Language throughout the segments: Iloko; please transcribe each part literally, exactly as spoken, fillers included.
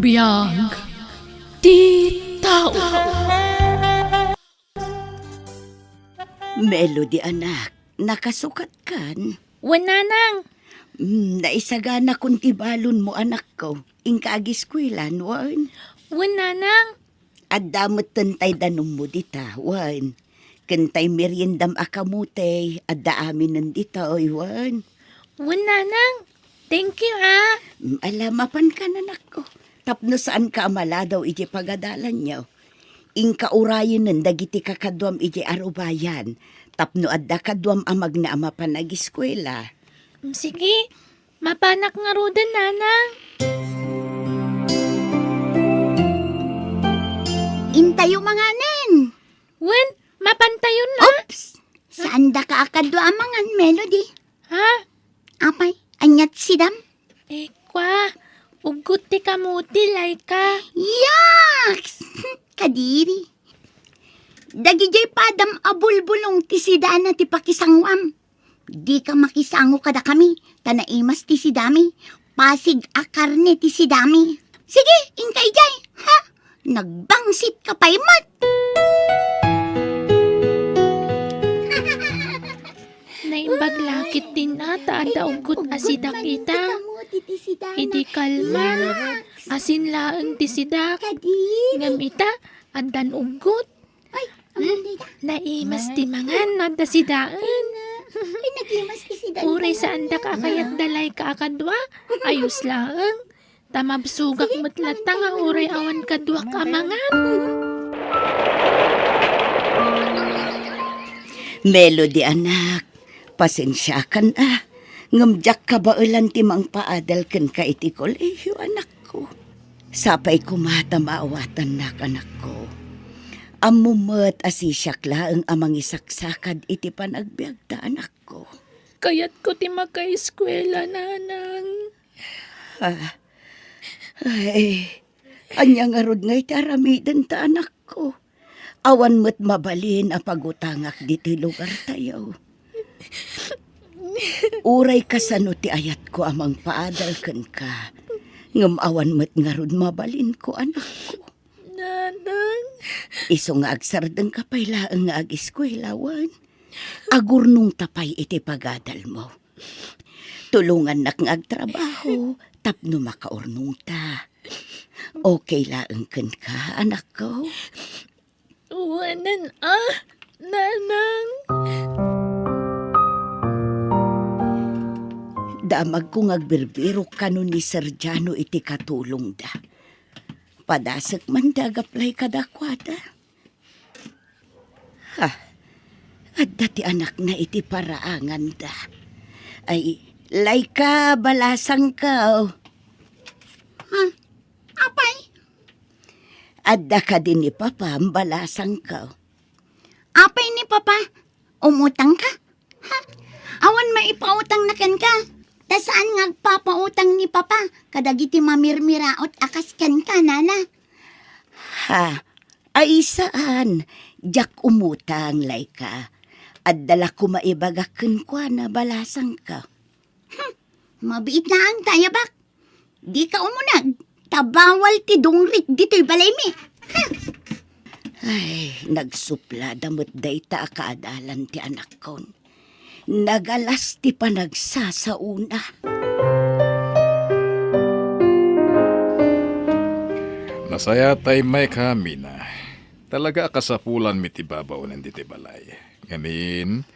Biag ti tao. Melody, anak, nakasukat kan? Wen, nanang. Hmm, naisaganakon ti balonmo, anakko. Inka agiskuelan, wen? Wen, nanang. Adda metten tay danummo dita, wen. Ken tay meriendam a kamote, adda aminen ditoy, wen. Wen, nanang. Thank you, a. Mm, ala, mapankan, anakko. Tapno saanka a maladaw iti pagadalanyo. Inka urayenen dagiti kakaduam iti arubayan. Tapno adda kaduam a magna a mapan agiskuela. Mm, sige. Mapanak ngaruden, nanang. Intayo manganen. Wen, mapantayon na. Oops! Saandaka a kadua a mangan, Melody. Ha? Apay, ania ti sidam? Eh, kua, uggot ti kamote, Laika. Yaks! Kadiri. Dagidiay padam a bulbulong ti sidana ti pakisanguam. Dika makisango kadakami, ta naimas ti sidami. Pasig a karne ti sidami. Sige, inka idiay, ha? Nagbangsit ka pay met. Naimbag la ketdin a ta adda uggot a sidak ita. Idi kalman, asin laeng ti sidak. Ngem ita, addan uggot. Ay, hmm? Naimas ti mangan no adda sidaen. Ay, nagimas ti sidaen. Uray saandak a kayat da Laika a kadua, ayos laeng. Ta mabsogak met latta nga uray awan kaduak a mangan. Melody, anak, pasensiakan a. Ngem diak kabaelan ti mangpaadal kenka iti kolehiyo, anakko. Sapay koma ta maawatannak, anakko. Ammom met a sisiak laeng a mangisaksakad iti panagbiagta, anakko. Kayatko ti makaeskuela, nanang. Ah. Ay, ania ngarud ngay ti aramidenta, anakko? Awan met mabalin a pagutangak ditoy lugartayo. Uray kasano ti ayatko a mangpaadal kenka, ngem awan met ngarud mabalinko, anakko. Nanang. Isu nga agsardengka pay laeng nga agiskuela, wen? Agurnongta pay iti pagadalmo. Tulongannak nga agtrabaho tapno makaurnongta. Okay laeng kenka, anakko? Wen a, nanang. Damagko nga agbirbirok kano ni Sir Jano iti katulongda. Padasek man da gaplay kadakuada. Ha, adda ti anakna iti paraanganda. Ay, Laika, balasangko. Ha? Apay? Adda kadi ni Papam, balasangko. Apay ni Papa? Umutangka? Ha? Awan maipautangna kenka. Ta saan nga agpapautang ni Papa kadagiti mamirmiraot a kas kenka, nana. Ha? Ay, saan. Diak umutang, Laika. Adda la koma ibagak kenkuana, balasangko. Hmm, mabiit laeng ta ayabak. Dika umuneg, ta bawal ti dungrik ditoy balaymi. Hmm. Ay, nagsuplada met dayta a kaadalan ti anakkon. Nagalas ti panagsasaona. Nasayaat tay mayka, Mina. Talaga a kasapulanmi ti babaonen ditoy balay. Ngamin,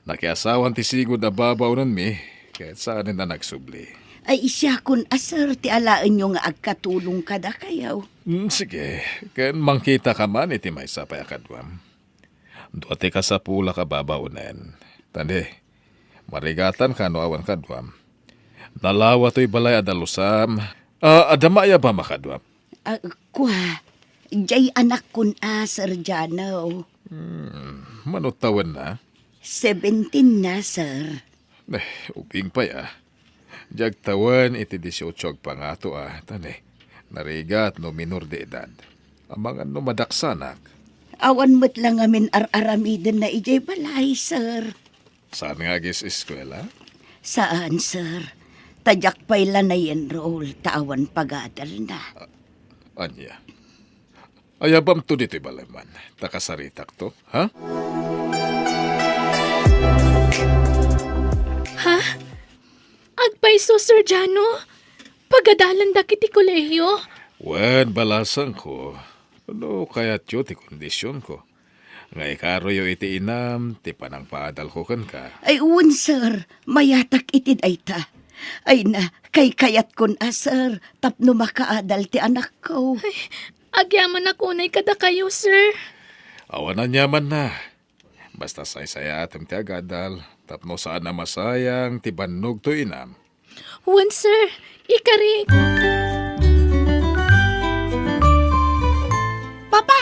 nakiasawan ti sigud a babaonenmi, ket saanen a nagsubli. Ay, siakon a, sir, ti alaenyo nga agkatulong kadakayo. Mm, sige, ken mangkitaka man iti maysa pay a kaduam. Dua ti kasapulak a babaonen. Tani, marigatanka no awan kaduam. Nalawa toy balay a dalusam. Ah, adda maayabam a kaduam. Ah, kua, jay anakkon a, Sir Jano. Hmm, mano tawenna? Seventeen na, sir. Eh, ubing pay a. Diak tawen iti dieciocho agpangato a, tani. Narigat no minor de edad. Amangan no madaksanak. Awan met la ngamin ar-aramidenna idiay balay, sir. Saan nga agis-eskuela? Saan, sir. Ta diak pay la na-enroll ta awan pagadalna. Ah, Ania? Ayabamto ditoy balay man, ta kasaritakto, ha? Ha? Agpayso, Sir Jano? Pagadalandak iti kolehiyo? Wen, balasangko, no kayatyo ti kondisionko, nga ikaroyo iti inam ti panangpaadalko kenka. Ay, wen, sir. Mayatak iti dayta. Ay na, kaykayatkon a, sir, tapno makaadal ti anakko. Ay, agyamanak unay kadakayo, sir. Awan aniamanna. Basta saysayaatem ti agadal, tapno saan a masayang ti bannogto inam. Wen, sir. Ikarik. Papa,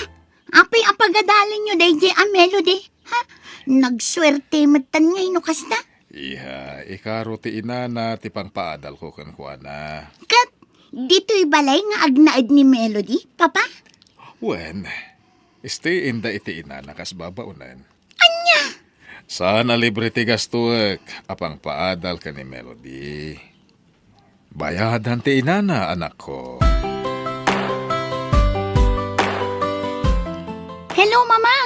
apay a pagadalenyo daydiay a Melody? Ha? Nagsuerte metten ngay no kasta? Iha, ikaro ti inana ti pangpaadalko kenkuana. Ket ditoy balay nga agnaed ni Melody, Papa? Wen, stay-inda iti inana kas babaonen. Ania? Saan a libre ti gastoek a pangpaadal ken ni Melody. Bayadan ti inana, anakko. Hello, Mama.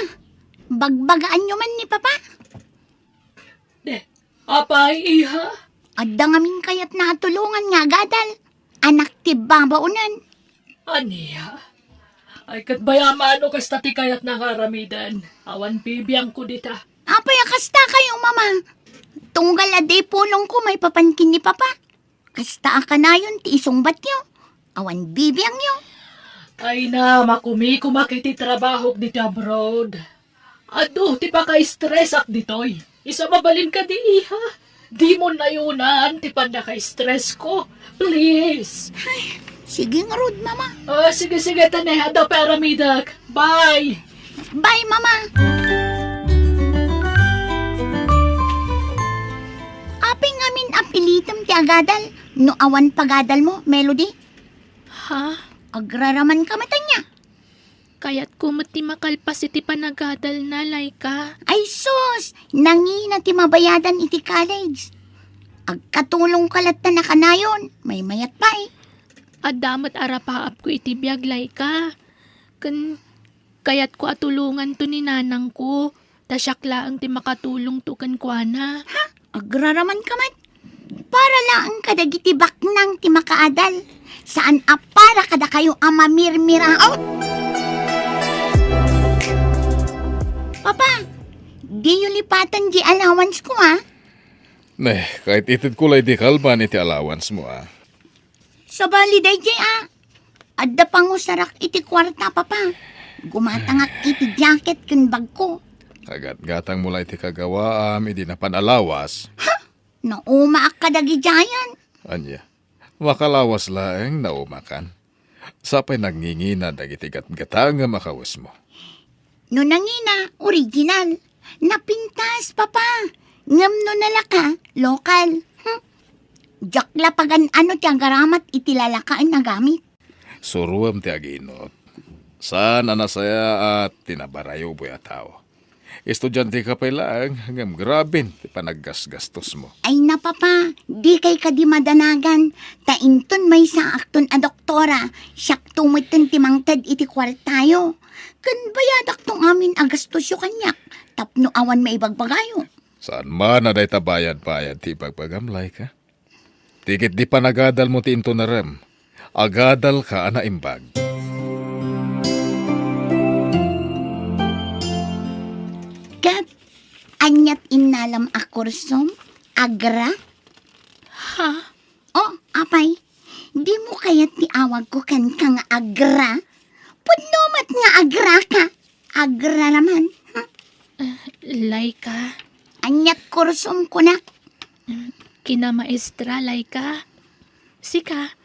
Bagbagaanyo man ni Papa? De, apay, iha? Adda ngamin kayatna a tulongan nga agadal. Anak ti babaonen. Ania? Ay, ket bayamano kasta ti kayatna nga aramiden. Awan bibiangko dita. Apay a kasta kayo, Mama? Tunggal a di pulongko maipapan ken ni Papa. Kasta a kanayon ti isungbatyo. Awan bibiangyo. Ay na, makumikumak iti trabahok dita abroad. Adu ti paka-stress-ak ditoy. Isu a mabalin kadi, iha. Dimo nayunan ti pannaka-stress-ko. Please. Ay, sige ngarud, Mama. Ah, sige, sige, tane. Adda pay aramidek. Bye. Bye, Mama. Apay ngamin a pilitem ti agadal no awan pagadalmo, Melody? Ha? Agraraman ka met ania? Kayatko met ti makalpas iti panagadalna, Laika. Ay sus! Nangina ti mabayadan iti college. Agkatulongka latta a kanayon, maymayat pay. Adda met arapaapko iti biag, Laika. Ken kayatko a tulonganto ni nanangko. Ta siak laeng ti makatulongto kenkuana. Ha? Agraraman ka met? Para laeng kadagiti baknang ti makaadal. Saan a para kadakayo a mamirmiraot. Papa, diyo lipatan di allowance ko, ha? Ne, kaited ko lay di kalban iti allowance mo, ah. Sabali daydiay, ah. Adda pangusarak iti kuarta, Papa. Gumatangak iti jacket ken bagko. Kagatgatang mo la iti kagawaam idi napan a lawas. Ha? Naumaak kadagiti ayan. Ania? Makalawas laeng naumakan. Sapay nangingina dagiti gatgatangem a kawesmo. No nangina, original. Napintas, Papa. Ngem no nalaka, lokal. Hmm. Diak la pagan-ano ti agaramat iti lalakaen a gamit. Suroem ti aginot. Saan a nasayaat ti nabarayoboy a tao. Estudiante ka pay laeng, ngem graben ti panaggasgastosmo. Ay na, Papa, dikay kadi madanagan, ta inton maysaakton a doktora, siakto metten ti mangted iti kuartayo. Ken bayadakto amin a gastosyo kaniak, tapno awan maibagbagayo. Saan man a dayta bayad-bayad ti ibagbagam, Laika? Ti ketdi panagadalmo ti intunarem, agadalka a naimbag. Ket aniat innalam a kursom, agra? Ha? Oh, apay, dimo kayat ti awagko kenka nga agra? Pudno met nga agraka. Agraraman, ha? Eh, Laika. Aniat kursom kunak? Kinamaestra, Laika. Sika,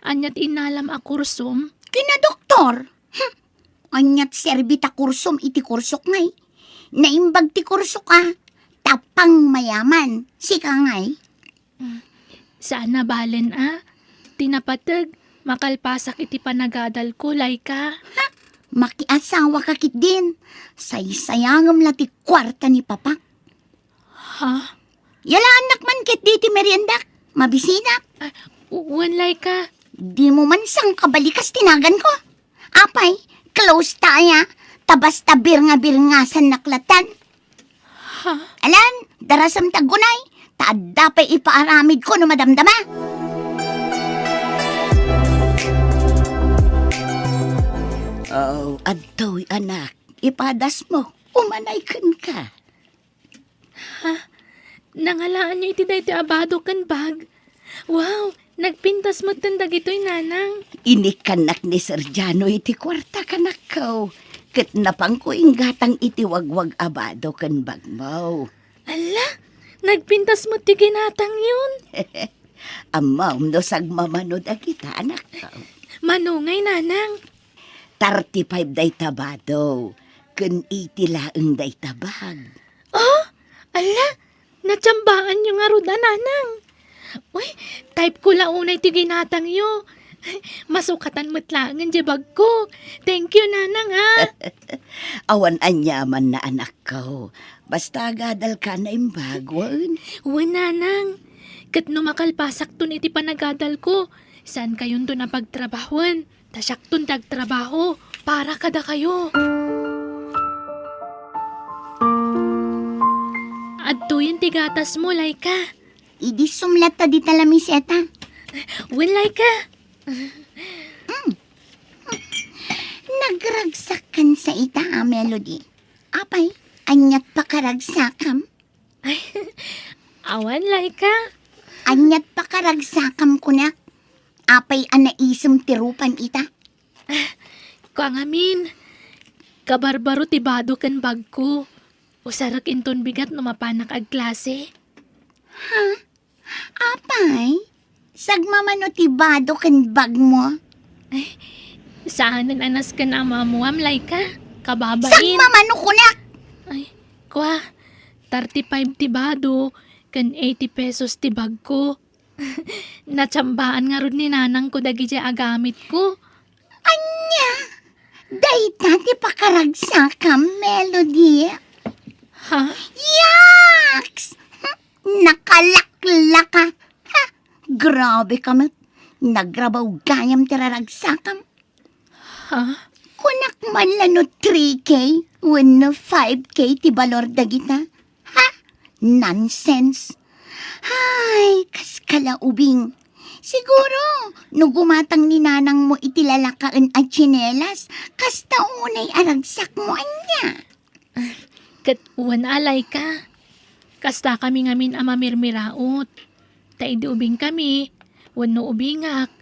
aniat innalam a kursom? Kinadoktor. Hmm. Aniat serbi ta kursom iti kursok ngay? Naimbag ti kursok a, tapang mayaman. Sika ngay? Mm. Saan a balen a. Ti napateg, makalpasak iti panagadalko, Laika. Ha? Makiasawaka ketdin. Saysayangem la ti kuarta ni Papak. Ha? Yalaannak man ketdi ti meriendak. Mabisinak. Ah, u-, wen, Laika. Dimo man sangkabalikas ti naganko. Apay, close ta aya, ta basta birnga-birngasannak latta. Ha? Alan, darasem ta aggunay, ta adda pay ipaaramidko no madamdama. Oh, adtoy, anak, ipadasmo, umanay kenka. Ha? Nangalaanyo iti daytoy a bado ken bag? Wow! Nagpintas metten dagitoy, Nanang. Inikkannak ni Sir Jano iti kuarta, kanakko. Ket napanko inggatang iti wagwag a bado ken bagmo. Ala! Nagpintas met ti ginatangyon. Ammom no sagmamano dagita, anakko. Mano ngay, Nanang? Thirty-five dayta bado, ken eighty laeng dayta bag. Oh, ala, natsambaanyo ngarud a, Nanang. Uy, type ko la unay ti ginatangyo. Masukatan met laengen diay bagko. Thank you, Nanang, ha. Awan aniamanna, anakko. Basta agadalka a naimbag, wen? Wen, Nanang. Ket no makalpasakton iti panagadalko, saankayonton a pagtrabahoen. Ta siakton ti agtrabaho para kadakayo. Adtoyen ti gatasmo, Laika. Idi sumlat ta dita lamiseta. Wen, Laika. Mm. Nagragsakkan sa ita, a Melody. Apay, aniat pakaragsakam? Ay, awan, Laika. Aniat pakaragsakam kunak? Apay a naisem ti rupam ita? Kua ngamin, kabarbaro ti bado ken bagko. Usarek inton bigat no mapanak agklase. Ha? Apay? Sagmamano ti bado ken bagmo? Ay, saanen a nasken a maammuam, Laika. Kababain. Sagmamano kunak! Ay, kua, thirty-five ti bado, ken eighty pesos ti bagko. Natsambaan ngarud ni nanangko dagidiay agamitko. Ania? Dayta ti pakaragsakam, Melody? Ha? Yaks! Nakalaklaka! Ha? Grabe ka met. Nagrabaw gayam ti raragsakam. Ha? Kunak man la no three K wenno five K ti balor dagita. Ha? Nonsense! Hay, kas kalaubing. Siguro, no gumatang ni nanangmo iti lalakaen a tsinelas, kasta unay a ragsakmo ania. Ket wen a, Laika, kastakami ngamin a mamirmiraot. Ta idi ubingkami, wenno ubingak,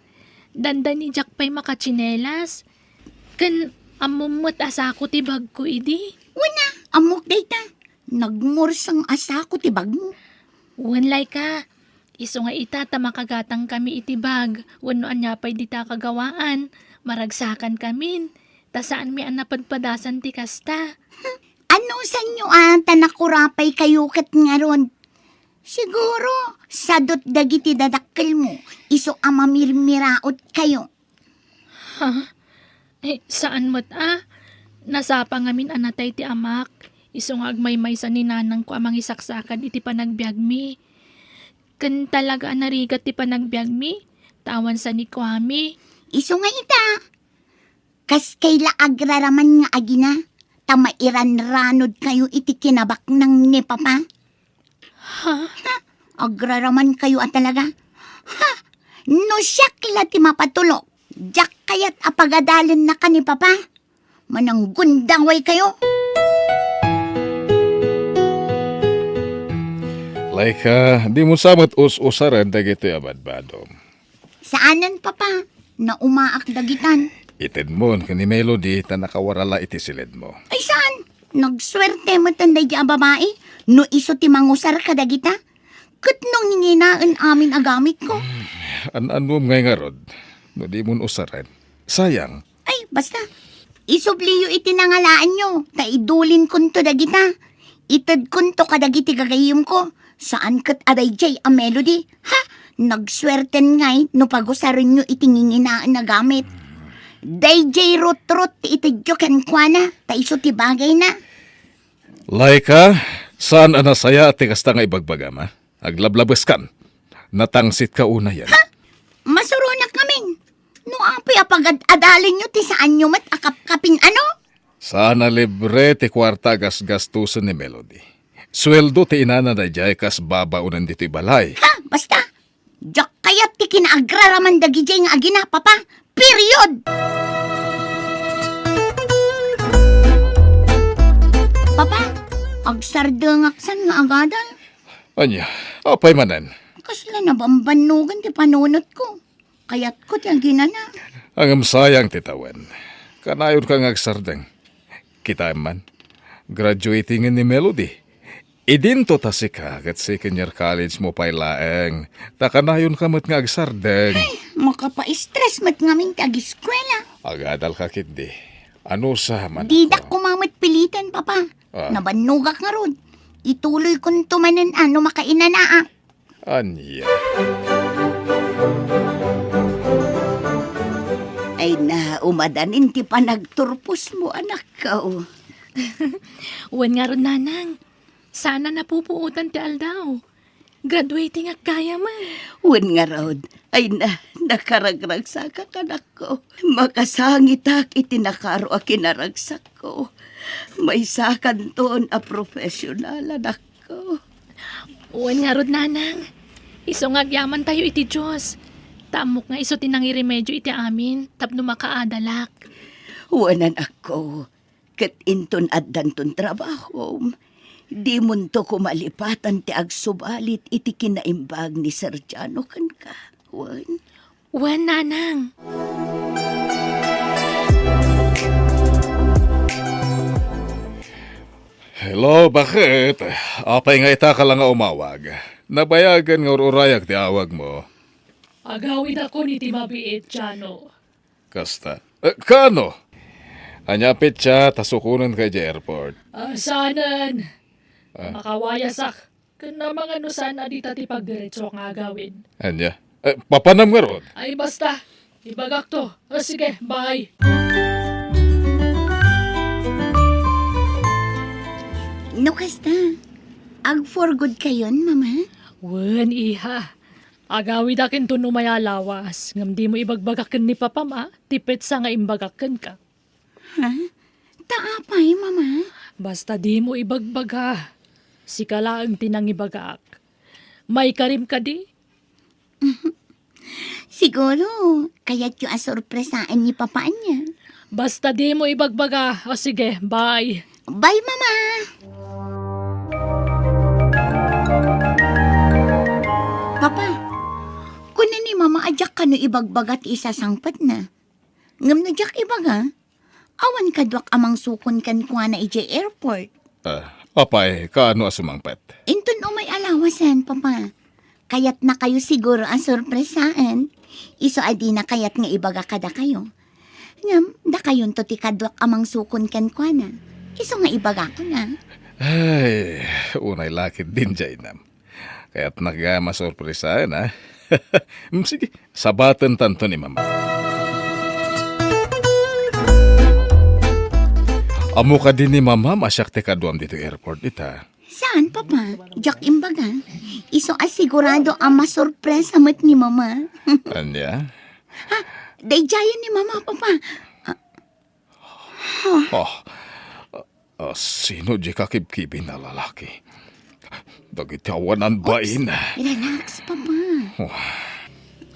dandani diak pay makatsinelas. Ken ammom met a sako ti bagko idi. Wen a, ammok dayta. Nagmurseng a sako ti bagmo. Wen, Laika, isu nga ita ta makagatangkami iti bag wenno ania pay dita kagawaan, maragsakamin, ta saanmi a napadpadasan ti kasta. Anusanyo a ta nakurapaykayo ket ngarud? Siguro, sadut dagiti dadakkelmo, isu a mamirmiraotkayo. Ha? Eh, saan met a. Nasapa ngamin a natay ti amak. Isu nga agmaymaysa ni nanangko a mangisaksakad iti panagbiagmi. Ken talaga a narigat ti panagbiagmi, ta awan sanikuami. Isu nga ita, kaskay la agraraman nga agina, ta mairanranodkayo iti kinabaknang ni Papa. Ha? Ha? Agraramankayo a talaga? Ha? No siak la ti mapatulok, diak kayat a pagadalennaka ni Papa. Mananggundawaykayo. Laika, dimo sa met us-usaren dagitoy a badbadom. Saanen, Papa. Naumaak dagitan. Itedmon ken ni Melody ta nakawara la iti siledmo. Ay, saan? Nagsuerte metten daydi a babai no isu ti mangusar kadagita. Ket no nginginaen amin a gamitko. An-annom ngay ngarud no dimon usaren. Sayang. Ay, basta. Isubliyo iti nangalaanyo, ta idulinkonto dagita. Itedkonto kadagiti gagayyemko. Saan ket a daydiay a Melody. Ha? Nagsuerten ngay no pagusarenyo iti nginginaen a gamit. Daydiay rutrut ti itedyo kenkuana, ta isu ti bagayna. Laika, saan a nasayaat ti kasta nga ibagbagam, a? Aglablabeskan. Natangsitka unayen. Ha? Masuronak ngamin. No apay a pagad-adalinyo ti saanyo met a kapkapin, ano? Sana libre ti kuarta a gasgastusen ni Melody. Sueldo ti inana daydiay kas babaonen ditoy balay. Ha? Basta! Diak kayat ti kinaagraraman dagidiay nga agina, Papa. Period! Papa, agsardengak san nga agadal. Ania, apay manen? Kasla nabambannogan ti panunotko. Kayatko ti aginana. Ngem sayang ti tawen. Kanayonka nga agsardeng. Kitaem man, graduating ni Melody. Idinto ta sika ket second year college mo pay laeng. Ta kanayonka met nga agsardeng. Ay, makapaistres met ngamin ti agiskuela. Agadalka ketdi. Anusa man. Didak koma met piliten, Papa. Ah. Nabannogak ngarud. Ituloykonto manen a no makainanaak. Ania? Ay na, umadanin ti panagturposmo, anakko. Wen ngarud, Nanang. Sana napupuotan ti aldaw. Graduating a gayam. Wen ngarud, ay na, nakaragragsakak, anakko. Makasangitak iti nakaro a kinaragsakko. Maysakanton a profesional, anakko. Wen ngarud, Nanang. Isu nga agyamantayo iti Dios. Ta ammok nga isu ti nangiremedio iti amin tapno makaadalak. Wen, anakko, ket inton addanton trabahom, dimonto koma lipatan ti agsubalit iti kinaimbag ni Sergiano kenka. Wen? Wen, Nanang. Hello, bakit? Apay nga ita ka la nga umawag? Nabayagen nga ur-urayak ti awagmo. Agawidakon iti mabiit, Jano. Kasta. Eh, kaano? Ania a petsa ta sukonenka idiay airport? Ah, saanen. Ah. Makawayasak. Ken amangan no saan a dita ti pagdiretso nga agawid. Ania? Eh, papanam ngarud? Ay, basta. Ibagakto. O, sige, bye. No kasta, ag-for good kayon, Mama? Wen, iha. Agawidak inton umay a lawas, ngem dimo ibagbaga ken ni Papam a ti petsa nga imbagak kenka. Ha? Ta apay, Mama? Basta dimo ibagbaga. Sika laeng ti nangibagaak. Maikarim kadi? Siguro, kayatyo a sorpresaen ni Papa ania. Basta dimo ibagbaga. O sige, bye. Bye, Mama! Papa, kuna ni Mama a diak kano ibagbaga ti isasangpetna. Ngem no diak ibaga, awan kaduak a mangsukon kenkuana idiay airport. Ah, apay, kaano a sumangpet? Inton umay a lawasen, Papa. Kayatnakayo siguro a sorpresaen. Isu a dina kayat nga ibaga kadakayo. Ngem, dakayonto ti kaduak a mangsukon kenkuana. Isu nga ibagakon a. Ay, unay lakit din, Jainam. Kayatnak gayam a sorpresaen, ha? Mm, sige, sabatentanto ni Mama. Ammo kadi ni Mama a siak ti kaduam ditoy airport ita? Saan, Papa? Diak imbaga. Isu a sigurado a masorpresa met ni Mama. Ania? Ha? Daydiayen ni Mama, Papa. Ah, ha? Ah, ah, sino di kakibkibin a lalaki? Dagiti awanan bain. Oops, relax, Papa. Oh.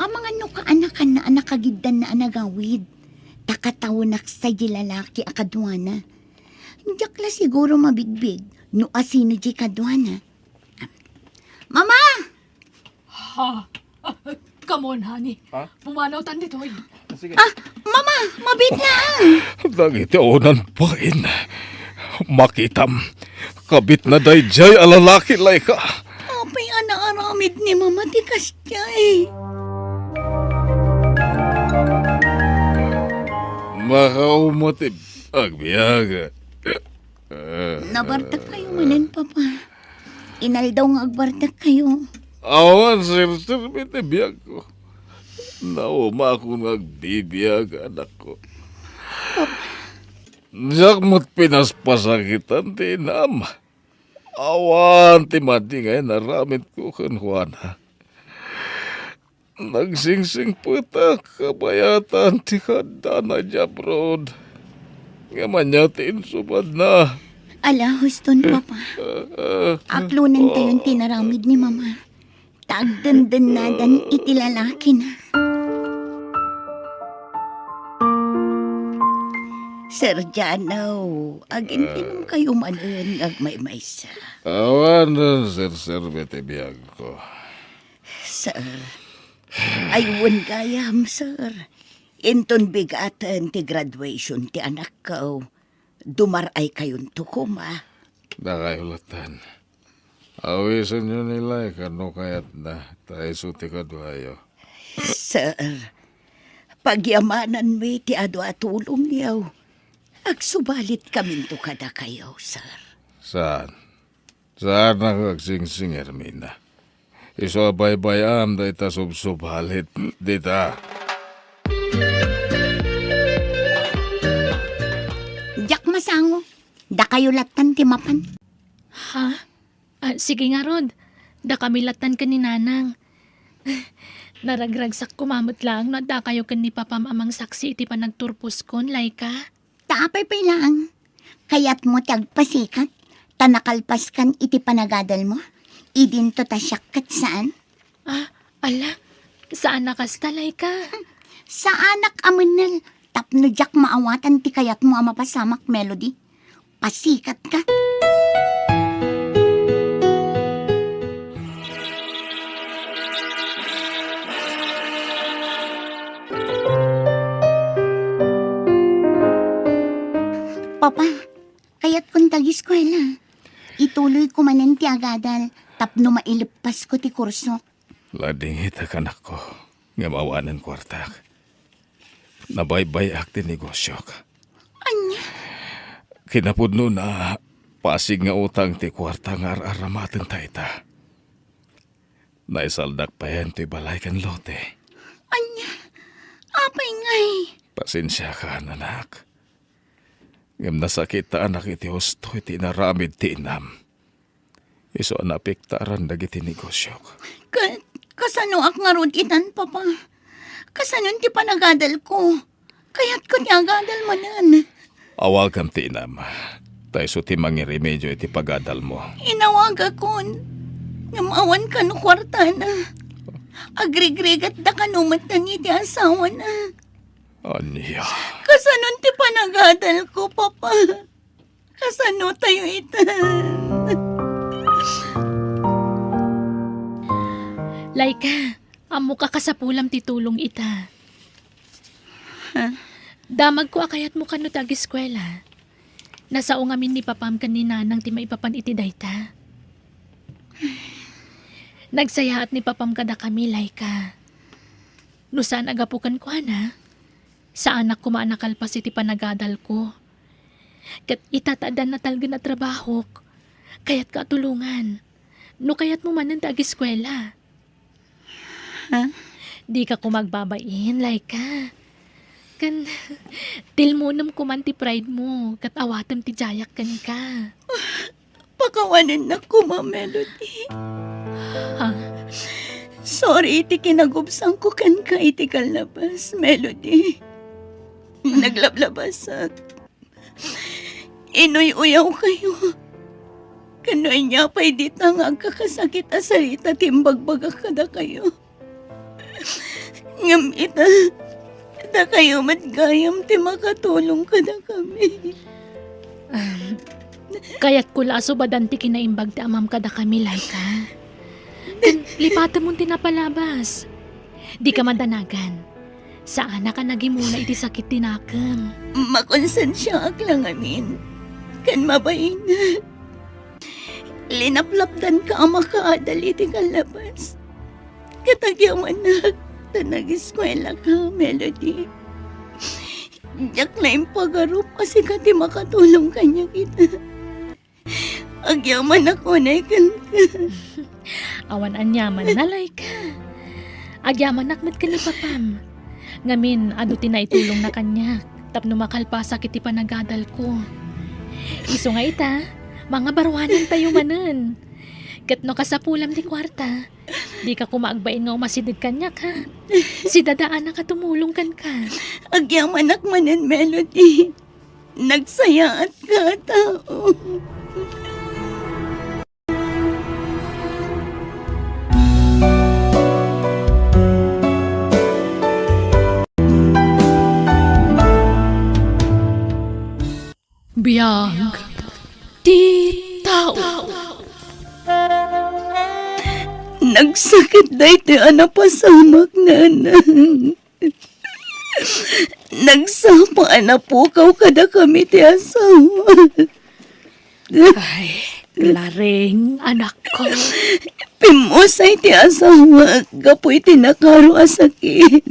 Amangan no kaanakanna a nakagiddanna a nagawid. Ta katawenak sa di lalaki a kaduana. Diak la siguro mabigbig no asino di kaduana. Mama! Ha? Ah, come on, honey. Ha? Pumanawtan ditoy. Sige. Ah, Mama, mabiit na. Dagiti awanan bain. Makitam. Kabitna daydiay a lalaki, Laika. Apay a naaramid ni Mama ti kasdiay? Makauma ti agbiag. Nabartek kayo manen, Papa. Inaldaw nga agbartek kayo. Awan serserbi ti biagko. Naumakon nga agbibiag, anakko. Diak met pinaspasakitan ti inam. Awan ti madi nga inaramidko kenkuana. Nagsingsingpetak kabayatan ti kaadana idiay abroad. Ngem ania ti insubadna? Ala, huston, Papa. Aklonentayon ti inaramid ni Mama. Ta agdendennadan iti lalakina. Sir Jano, agintinomkayo manen nga agmaymaysa. Awan serserbi ti biagko. Sir, ay wen gayam, sir. Inton bigaten ti graduation ti anakko, dumar-aykayonto koma. Dakayo lattan. Awisenyo ni Laika no kayatna, ta isu ti kaduayo. Sir, pagyamananmi ti adu a tulongyo. Agsubalitkaminto kadakayo, sir. Saan? Saan a agsingsing, Ermina? Isu a baybay-am dayta subsubalit dita. Diak masango. Dakayo lattan ti mapan. Ha? Ah, sige ngarud. Dakami lattan ken ni Nanang. Naragragsak koma met laeng no addakayo ken ni Papam a mangsaksi iti panagturposkon, Laika. Ta apay pay laeng? Kayatmo ti agpasikat, ta nakalpaskan iti panagadalmo? Idinto ta siak ket saan? Ah, ala, saan a kasta, Laika. Saanak a mennel, tapno diak maawatan ti kayatmo a mapasamak, Melody. Pasikatka. Papa, kayatkon ti ageskuela. Ituloyko manen ti agadal tapno maileppasko ti kursok. Ladingitak, anakko, ngem awanen kuartak. Nabaybay-ak ti negosiok. Ania? Kinapudnona, pasig nga utang ti kuarta nga ar-aramatenta ita. Naisaldak payen toy balay ken lote. Ania? Apay ngay? Pasensiakan, anak. Ngem nasakitanak iti husto iti inaramid ti inam. Isu a naapektaran dagiti negosiok. Ka-, kasanoak ngarud itan, Papa? Kasanon ti panagadalko? Kayatko ti agadal manen. Awagam ti inam. Ta isu ti mangiremedio iti pagadalmo. Inawagakon. Ngem awan kano kuartana. Agrigrigatda kano met iti asawana. Ania? Kasanon ti panagadalko, Papa? Kasano tayo ita? Laika, ammok a kasapulam ti tulong ita. Ha? Damagko a kayatmo kano ti ageskuela. Nasao ngamin ni Papam ken ni Nanang ti maipapan iti dayta. Nagsayaat ni Papam kadakami, Laika. No saan a gapu kenkuana, saanak koma a nakalpas iti panagadalko. Ket ita ta addan natalgen a trabahok, kayatka a tulongan. No kayatmo manen ti ageskuela. Ha? Dika koma agbabain, Laika. Ken tilmonem koman ti pride mo, ket awatem ti diayak kenka. Pakawanennak koma, Melody. Ha? Sorry iti kinagubsangko kenka iti kallabas, Melody. Naglablabasak. Inuy-uyawkayo. Ken no ania pay dita nga agkakasakit a sarita ti imbagbagak kadakayo. Ngem ita, dakayo met gayam ti makatulong kadakami. Um, kayatko la a subadan ti kinaimbag ti amam kadakami, Laika. Ken lipatemon ti napalabas. Dika madanagan. Saanak a nagimula iti sakit ti nakem. Makonsensiaak la ngamin. Ken mabainak. Linaplapdanka a makaadal iti kallabas. Ket agyamanak ta nageskuelaka, Melody. Diak la impagarup a sika ti makatulong kaniak ita. Agyamanak unay kenka. Awan aniaman, Laika. Agyamanak met ken ni Papam. Ngamin, adu ti naitulongna kaniak tapno makalpasak iti panagadalko. Isu nga ita, mangabaruanentayo manen. Ket no kasapulam ti kuarta, Dika koma agbain nga umasideg kaniak, ha? Si Dada Ana a tumulong kenka. Agyamanak manen, Melody. Nagsayaatka a tao. Biag ti tao. Nagsakit daytoy a napasamak, Nanang. Nagsapa a napukaw kadakami ti asawa. Ay, Claring, anakko. Pimmusay ti asawa gapu iti nakaro a sakit.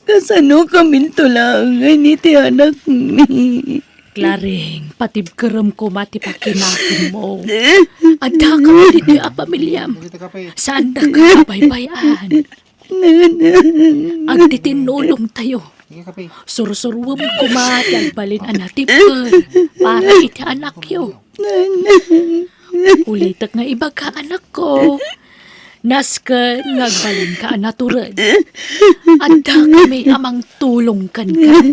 Kasano kaminto laengen iti anakmi? Claring, patibkerem koma ti pakinakinmo. Adda ka ditoy a pamiliam. Saandaka a baybay-an. Nanang. Agtitinnulongtayo. Sursuruem koma ti agbalin a natibker para iti anakyo. Nanang. Ulitek nga ibaga, anakko. Nasken nga agbalinka a natured. Adda kami a mangtulong kenka.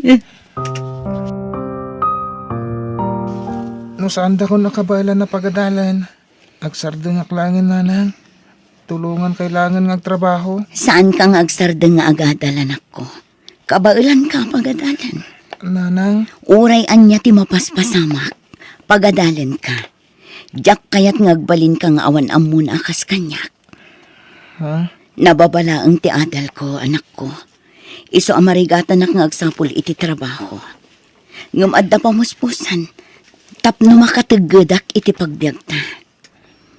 No saandakon a kabaelan a pagadalen, agsardengak laengen, Nanang. Tulongankay laengen nga agtrabaho. Saanka nga agsardeng nga agadal, anakko. Kabaelanka a pagadalen. Nanang. Uray ania ti mapaspasamak, pagadalenka. Diak kayat nga agbalinka nga awan ammona a kas kaniak. Ha? Nababa laeng ti adalko, anakko. Isu a marigatanak nga agsapul iti trabaho. Ngem adda pamuspusan tapno makateggedak iti pagbiagta.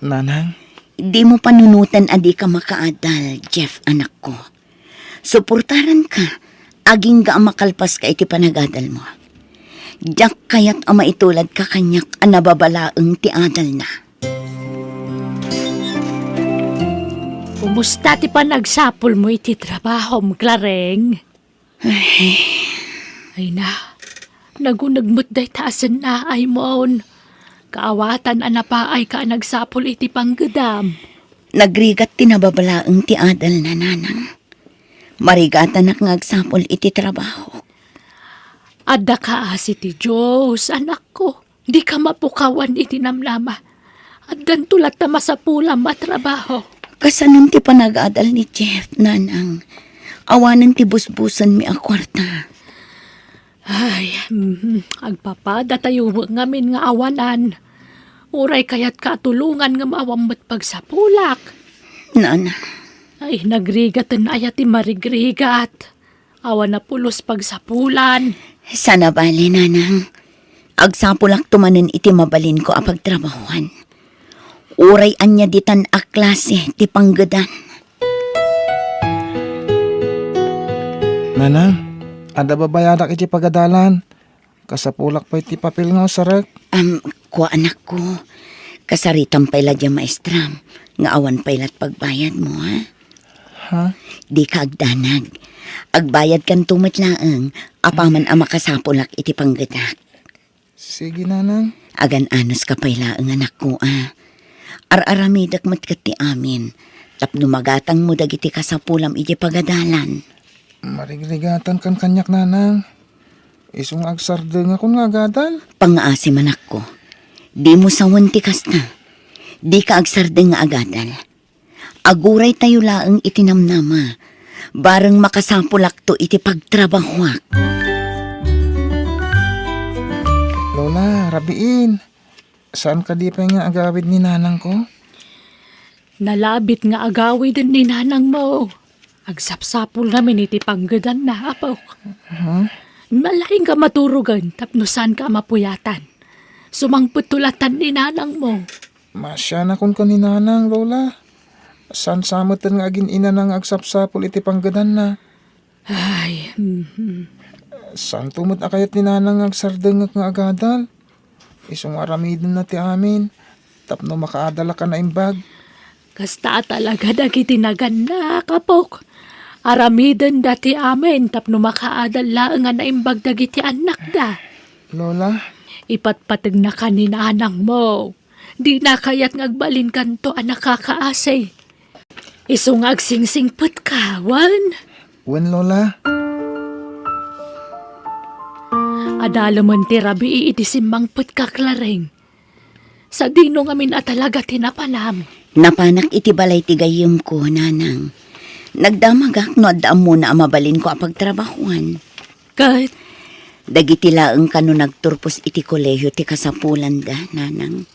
Nanang? Dimo panunoten a dika makaadal, Jeff, anakko. Suportaranka, agingga a makalpaska iti panagadalmo. Diak kayat a maituladka kaniak a nababa laeng ti adalna. Kumusta ti panagsapulmo iti trabahom, Claring? Ay. Ay na, naguneg met dayta a sennaaymo. Kaawatan a napaayka a nagsapul iti panggedam. Nagrigat ti nababa laeng ti adalna, Nanang. Marigatanak nga agsapul iti trabaho. Adda kaasi ti Dios, anakko. Dika mapukawan iti namnama. Addanto latta masapulam a trabaho. Kasanon ti panagadal ni Jeff, Nanang? Awanen ti busbusenmi a kuarta. Ay, mhm, agpapadatayo met ngamin nga awanan. Uray kayatka a tulongan ngem awan met pagsapulak. Nana. Ay, nagrigaten aya ti marigrigat. Awan a pulos pagsapulan. Saan a bale, Nanang. Agsapulakto manen iti mabalinko a pagtrabahoan. Uray ania ditan a klase ti panggedan. Nanang, adda babayadak iti pagadalan. Kasapulak pay ti papel nga usarek. Am, kua, anakko. Kasaritam pay la diay maestram nga awan pay lat pagbayadmo, ha? Ha? Dika agdanag. Agbayadkanto met laeng apaman a makasapulak iti panggedak. Sige, Nanang. Agan-anoska pay laeng, anakko, a. Ar-aramidek met ket ti amin tapno magatangmo dagiti kasapulam idiay pagadalan. Marigrigatankan kaniak, Nanang. Isu nga agsardengakon nga agadal. Pangngaasim, anakko. Dimo sawen ti kasta. Dika agsardeng nga agadal. Aguraytayo laeng iti namnama. Bareng makasapulakto iti pagtrabahoak. Lola, rabiin. Saan kadi pay nga agawid ni nanangko? Nalabit nga agawiden ni nanangmo. Agsapsapul ngamin iti panggedanna, apok. Huh? Nalaing ka maturogen tapno saanka a mapuyatan. Sumangpetto latan ni nanangmo. Masianakon ken ni nanang, Lola. Saan sa metten nga agin-inana nga agsapsapul iti panggedanna? Ay, mhm. Saanto met a kayat ni nanang nga agsardengek nga agadal? Isu nga aramidenna ti amin tapno makaadalak a naimbag. Kasta a talaga dagiti nagannak, apok. Aramidenda ti amin tapno makaadal laeng a naimbag dagiti annakda. Lola? Ipatpategnaka ni nanangmo. Dina kayat nga agbalinkanto a nakakaasi. Isu nga agsingsingpetka, wen? Wen, Lola. Adalemen ti rabii idi simmangpetka, Clareng. Sadino ngamin a talaga ti napanam? Napanak iti balay ti gayyemko, nanang. Nagdamagak no adda ammona a mabalinko a pagtrabahuan. Ket? Dagiti laeng kano nagturpos iti kolehio ti kasapulanda, nanang.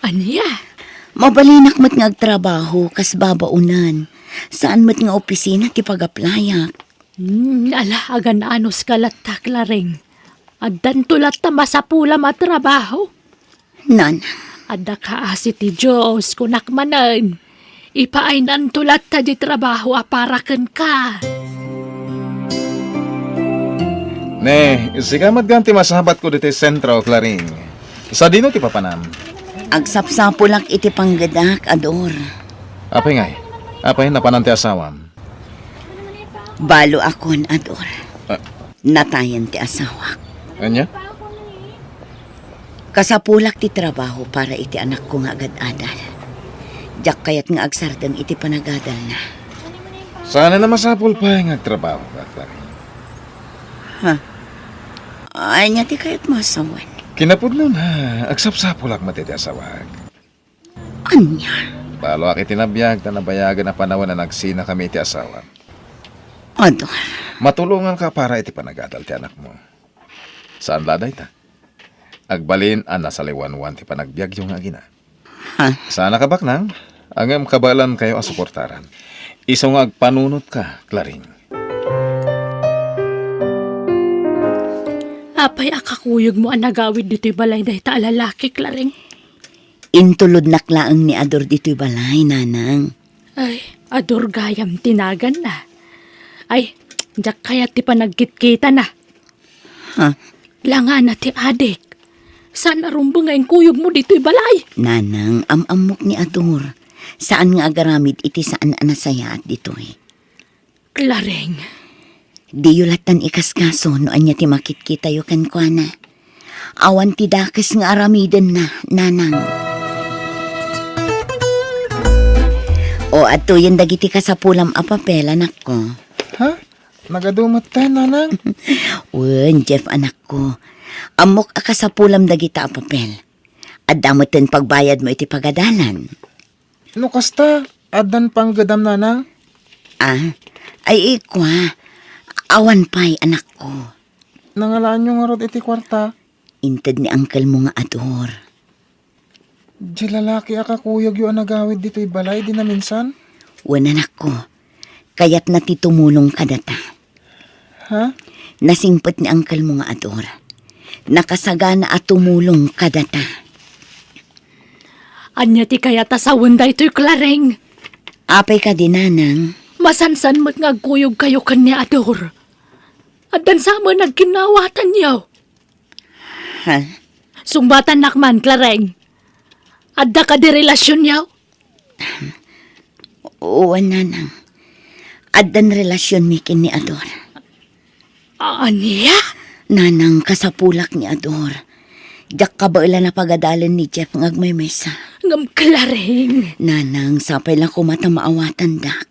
Ania? Mabalinak met nga agtrabaho kas babaonan. Saan met nga opisina ti pagaplayak. Hmm, ala, agan-anos ka latta, Clareng. Addanto latta masapulam a trabaho. Nan. Adda kaasi ti Dios, kunak manen. Ipaaynanto latta di trabaho a para kenka. Ne, sika met gayam ti masabatko ditoy sentro, Clareng. Sadino ti papanam? Agsapsapulak iti panggedak, Ador. Apay ngay? Apay, napanan ti asawam? Balo akon, Ador. Ah. Natayen ti asawak. Ania? Kasapulak ti trabaho para iti anakko nga agad-adal. Diak kayat nga agsardeng iti panagadalna. Saan a masapul pay nga agtrabaho, Clareng? Ha? Ania ti kayatmo a sawen? Kinapudnona, agsapsapulak met iti asawak. Ania? Baloak iti nabiag ta nabayagen a panawen a nagsinakami iti asawak. Ador. Matulonganka para iti panagadal ti anakmo. Saan la dayta? Agbalin a nasaliwanwan ti panagbiagyo nga agina. Ha? Saan a kabaknang, ngem kabaelankayo a suportaran. Isu nga agpanunotka, Clareng. Apay a kakuyogmo a nagawid ditoy balay dayta a lalaki, Clareng? Intulodnak laeng ni Ador ditoy balay, nanang. Ay, Ador gayam ti naganna. Ay, diak kayat ti panagkitkitana. Ha? Langana ti adik. Saan a rumbeng nga inkuyogmo ditoy balay? Nanang, am-ammok ni Ador. Saan nga agaramid iti saan a nasayaat ditoy. Clareng. Diyo lattan ikaskaso no ania ti makitkitayo kenkuana. Awan ti dakes nga aramidenna, nanang. O, adtoyen dagiti kasapulam a papel, anakko. Ha? Nagadu metten, nanang? Wen, Jeff, anakko. Ammok a kasapulam dagita a papel. Adda metten pagbayadmo iti pagadalan. No kasta, addan panggedam, nanang? Ah, ay, ikua. Awan pay, anakko. Nangalaanyo ngarud iti kuarta? Inted ni angkelmo nga Ador. Di lalaki a kakuyogyo a nagawid ditoy balay, di naminsan? Wen, anakko. Kayatna ti tumulong kadata. Ha? Nasingpet ni angkelmo nga Ador. Nakasagana a tumulong kadata. Ania ti kayat a sawen daytoy, Clareng? Apay kadi, nanang? Masansan met nga agkuyogkayo ken ni Ador. Addan sa met nagkinnawatanyo. Ha? Sungbatannak man, Clareng. Adda kadi relasionyo? Wen, nanang. Addan relasionmi ken ni Ador. Ania? Nanang, kasapulak ni Ador. Diak kabaelan a pagadalen ni Jeff nga agmaymaysa. Ngem, Clareng. Nanang, sapay la koma ta maawatandak.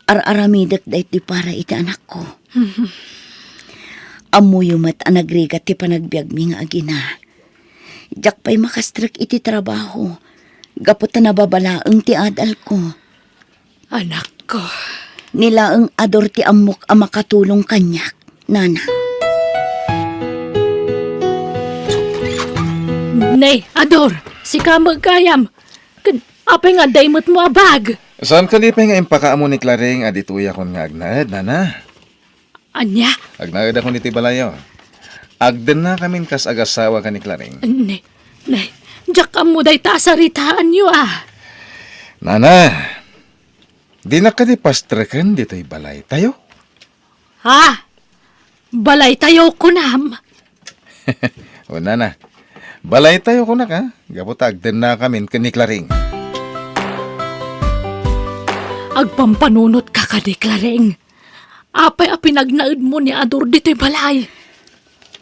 Ar-aramidek daytoy para iti anakko. Ammoyo met a nagrigat ti panagbiagmi nga agina. Diak pay makastrek iti trabaho, gapu ta nababalaeng ti adalko. Anakko. Ni laeng Ador ti ammok a makatulong kaniak, nanang. Ne, Ador, sika met gayam. Ken, apay nga adda imetmo a bag? Saan kadi pay nga impakaammo ni Clareng a ditoyakon nga agnaed, nana? Ania? Agnaedakon iti balayo. Agdennakamin kas agasawa ken ni Clareng. Ne, ne, diak ammo dayta a saritaanyo, a. Nana, dinak kadi pastreken ditoy balaytayo? Ha? Balaytayo, kunam? O, nana, balaytayo, kunak, a? Gapu ta agdennakamin ken ni Clareng. Agpampanunotka kadi, Clareng? Apay a pinagnaedmo ni Ador ditoy balay?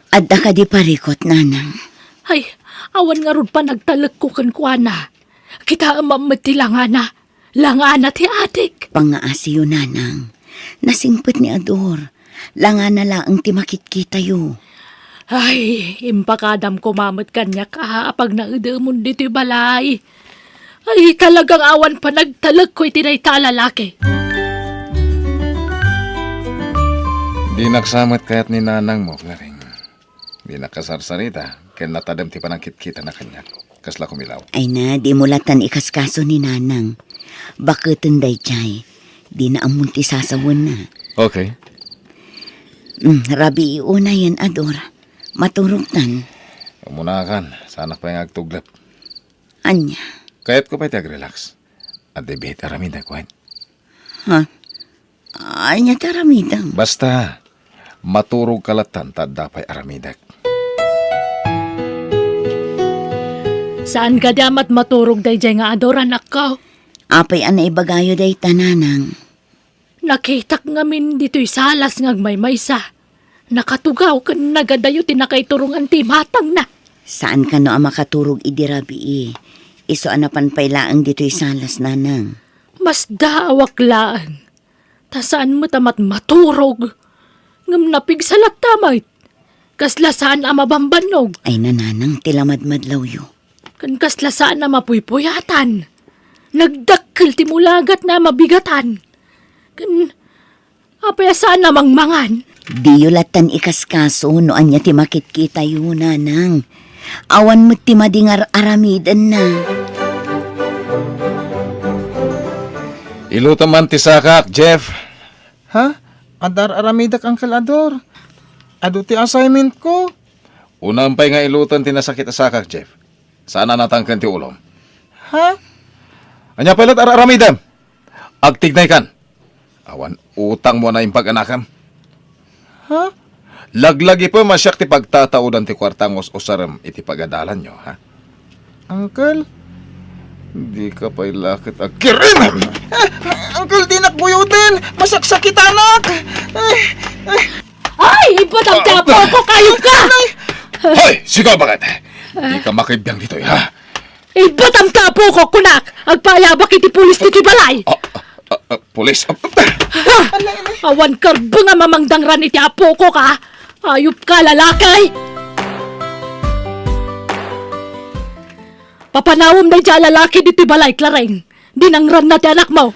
Adda kadi parikut, nanang? Ay, awan ngarud panagtalekko kenkuana. Kitaem met ti langana. Langana ti adik. Pangngaasiyo, nanang. Nasingpet ni Ador. Langana laeng ti makitkitayo. Ay, impakadam koma met kaniak a, a pagnaedemon ditoy balay. Ay, talagang awan panagtalekko iti dayta a lalaki. Dinak sa met kayat ni nanangmo, Claring. Dinak kasarsarita, ken natadem ti panangkitkitana kaniak. Kasla kumilaw. Ay na, dimo latan ikaskaso ni nanang. Baketen daydiay. Dina ammon ti sasawenna. Okay. Mm, rabii unayen, Ador. Maturogtan. Umunakan, saanak pay nga agtuglep. Ania? Kayatko pay ti agrelax. Adda biit aramidek, wen? Ha? Ania ti aramidem? Basta, maturogka latan ta adda pay aramidek. Saan kadi a met maturog daydiay nga Ador, anakko? Apay a naibagayo dayta, nanang? Nakitak ngamin ditoy salas nga agmaymaysa. Nakatugaw ken nagadayo ti nakaiturongan ti imatangna. Saan kano a makaturog idi rabii? Isu a napan pay laeng ditoy salas, nanang. Masdaawak laeng. Ta saan met a mat-, maturog. Ngem napigsa latta met. Kasla saan a mabambannog. Ay, nanang, ti lamadmadlawyo. Ken kasla saan a mapuypuyatan. Nagdakkel ti mulagatna a mabigatan. Ken apay a saan a mangmangan? Diyo latan ikaskaso no ania ti makitkitayo, nanang. Awan met ti madi nga ar-aramidenna. Ilutem man ti sakak, Jeff. Ha? Adda ar-aramidek, Uncle Ador. Adu ti assignment ko. Unam pay nga ilutem ti nasakit a sakak, Jeff. Saan a natangken ti ulom. Ha? Ania pay la't ar-aramidem? Agtignaykan. Awan utangmo a naimbag a nakem. Ha? Laglagipem a siak ti pagtataudan ti kuarta nga us-usarem iti pagadalanyo, ha? Uncle, dika pay la ket agkirim! Ah, Uncle, dinak buyoten! Masaksakitanak! Ay, ay. Ay, ibatam ti apoko, kayupka! Hoy, sika, baket! Dika makibiang ditoy, ha? Ibatam ti apoko, kunak! Agpaayabak iti pulis ditoy balay! Ah, ah, ah, ah, pulis? Ah, ah. Ha? Awan karbeng a mamangdangran iti apoko ka! Ayupka, lalaki! Papanawem daydiay a lalaki ditoy balay, Clareng. Dinangranna ti anakmo.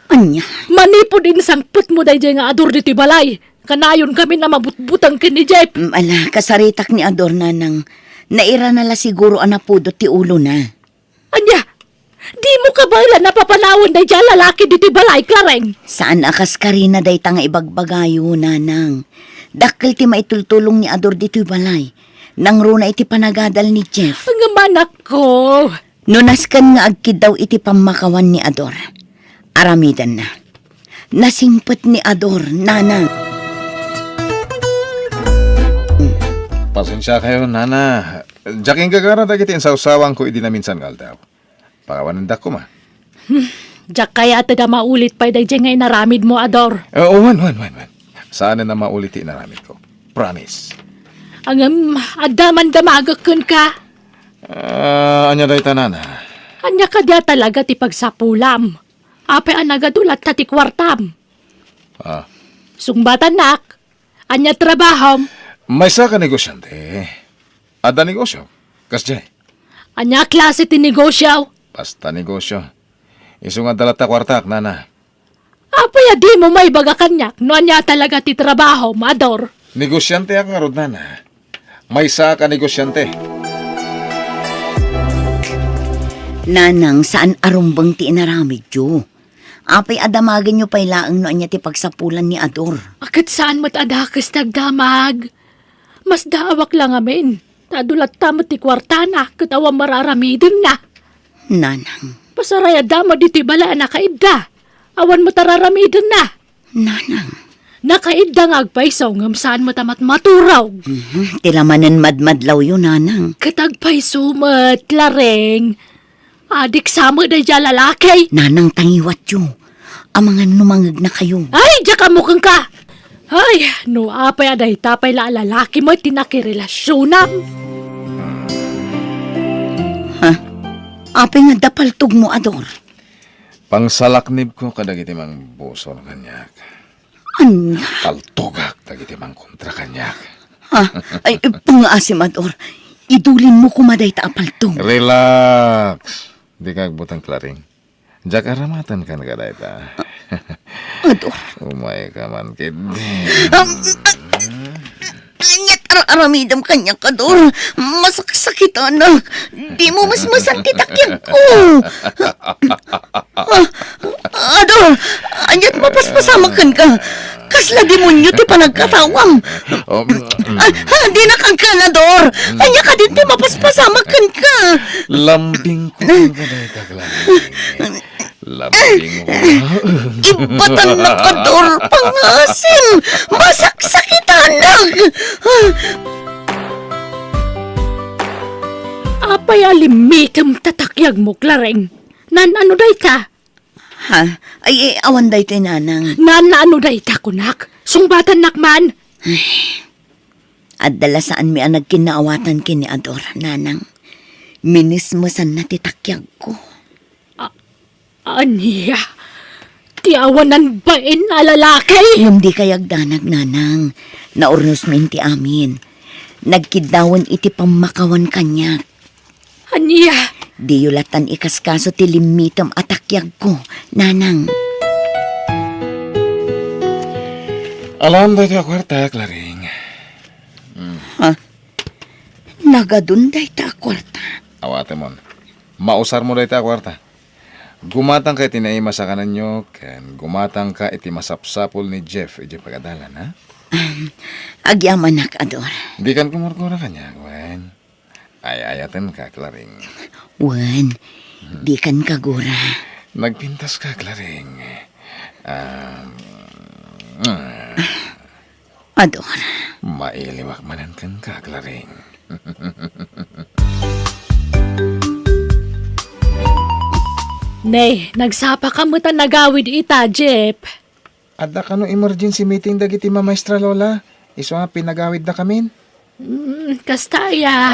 Ania? Manipud insangpetmo daydiay nga Ador ditoy balay, kanayon kami a mabutbuteng ken ni Jeff. Mm, ala, kasaritak ni Ador, nanang. Nairana la siguro a napudot ti ulona. Ania? Dimo kabaelan a papanawen daydiay a lalaki ditoy balay, Clareng? Saan a kas karina dayta nga ibagbagayo, nanang. Dakkel ti maitultulong ni Ador ditoy balay. Nangruna iti panagadal ni Jeff. Ngem, anakko. No nasken nga agkiddaw iti pammakawan ni Ador, aramidenna. Nasingpet ni Ador, nanang. Pasensiakayo, nana. Diak inggagara dagiti insawsawanko idi naminsan nga aldaw. Pakawanendak koma. Hmm, diak kayat a maulit pay daydiay nga inaramidmo, Ador. Eh, wen, wen, wen, wen. Saanen a maulit ti inaramidko. Promise. Ngem, adda man damagek kenka. Ah, ania dayta, nana? Ania kadi a talaga ti pagsapulam? Apay a nagadu latta ti kuartam? Ah. Sungbatannak, ania trabahom? Maysa ka negosiante. Adda negosio. Kasdiay. Ania klase ti negosio? Basta negosio. Isu nga adda latta kuartak, nana. Apay a dimo maibaga kaniak no ania talaga ti trabahom, Ador? Negosianteak ngarud, nana. Maysa ka negosiante. Nanang, saan a rumbeng ti inaramidyo. Apay a damagenyo pay laeng no ania ti pagsapulan ni Ador? A, ket saan met a dakes ti agdamag. Masdaawak la ngamin, ta adu latta met ti kuartana ket awan mararamidenna. Nanang. Pasarayadda met ditoy balay a nakaidda. Awan met a raramidenna. Nanang. Nakaidda nga agpayso ngem saan met a mat-, maturog. Mhm, ti la manen madmadlawyo, nanang. Ket agpayso met, Lareng. Adik sa met daydiay a lalaki. Nanang, tangiwatyo. Amangan no mangegnakayo. Ay, diak ammo kenka. Ay, no apay a dayta pay la a lalaki met ti nakirelasionam. Ha? Apay nga adda paltogmo, Ador? Pangsalaknibko kadagiti mangbusor kaniak. Ania? Paltogak dagiti mangkontra kaniak. Ha? Ay, pangngaasim, Ador. Idulinmo koma dayta a paltog. Relax. Dika agbuteng, Claring. Diak aramaten kenka dayta. Ador. Umayka man ketdi. Am, aniat ar-aramidem kaniak, Ador? Masaksakitanak. Dimo masmasan ti takyagko. Ah, Ador, aniat mapaspasamak kenka? Kasla demonio ti panagkatawam. Um, mm. Ah, ah, dina kenka, Ador. Ania kadin ti mapaspasamak kenka? Lambingko kenka dayta, Claring. Lambingko. Ibatannak, Ador, pangngaasim. Masaksakitanak. Apay a limmitem ta takyagmo, Claring? Naan-ano dayta? Ha? Ay, eh, awan daytoy, Nanang. Naan-ano dayta, kunak? Sungbatannak man. Adda la saanmi a nagkinnaawatan ken ni Ador, Nanang. Minismesanna ti takyagko. A-, ania? Ti awanan bain a lalaki? Ngem dikay agdanag, Nanang. Naurnosmin ti amin. Nagkiddawen iti pammakawan kaniak. Ania? Diyo latan ikaskaso ti limmitem a takyagko, Nanang. Alam daytoy a kuarta, Claring. Hmm. Ha? Nagadun dayta a kuarta? Awatemon. Mausarmo dayta a kuarta. Gumatangka iti naimas a kanenyo, ken gumatangka iti masapsapul ni Jeff idiay pagadalan, ha? Um, agyamanak, Ador. Dikan kumurkura kaniak, wen. Ay-ayatenka, Claring. Wen, dikan kagura. Nagpintaska, Claring. Um, Ador. Mailiwak manen kenka, Claring. Ne, nagsapaka met a nagawid ita, Jeff. Adda kano emergency meeting dagiti mamaestra, Lola. Isu a pinagawiddakamin. Mm, kasta aya.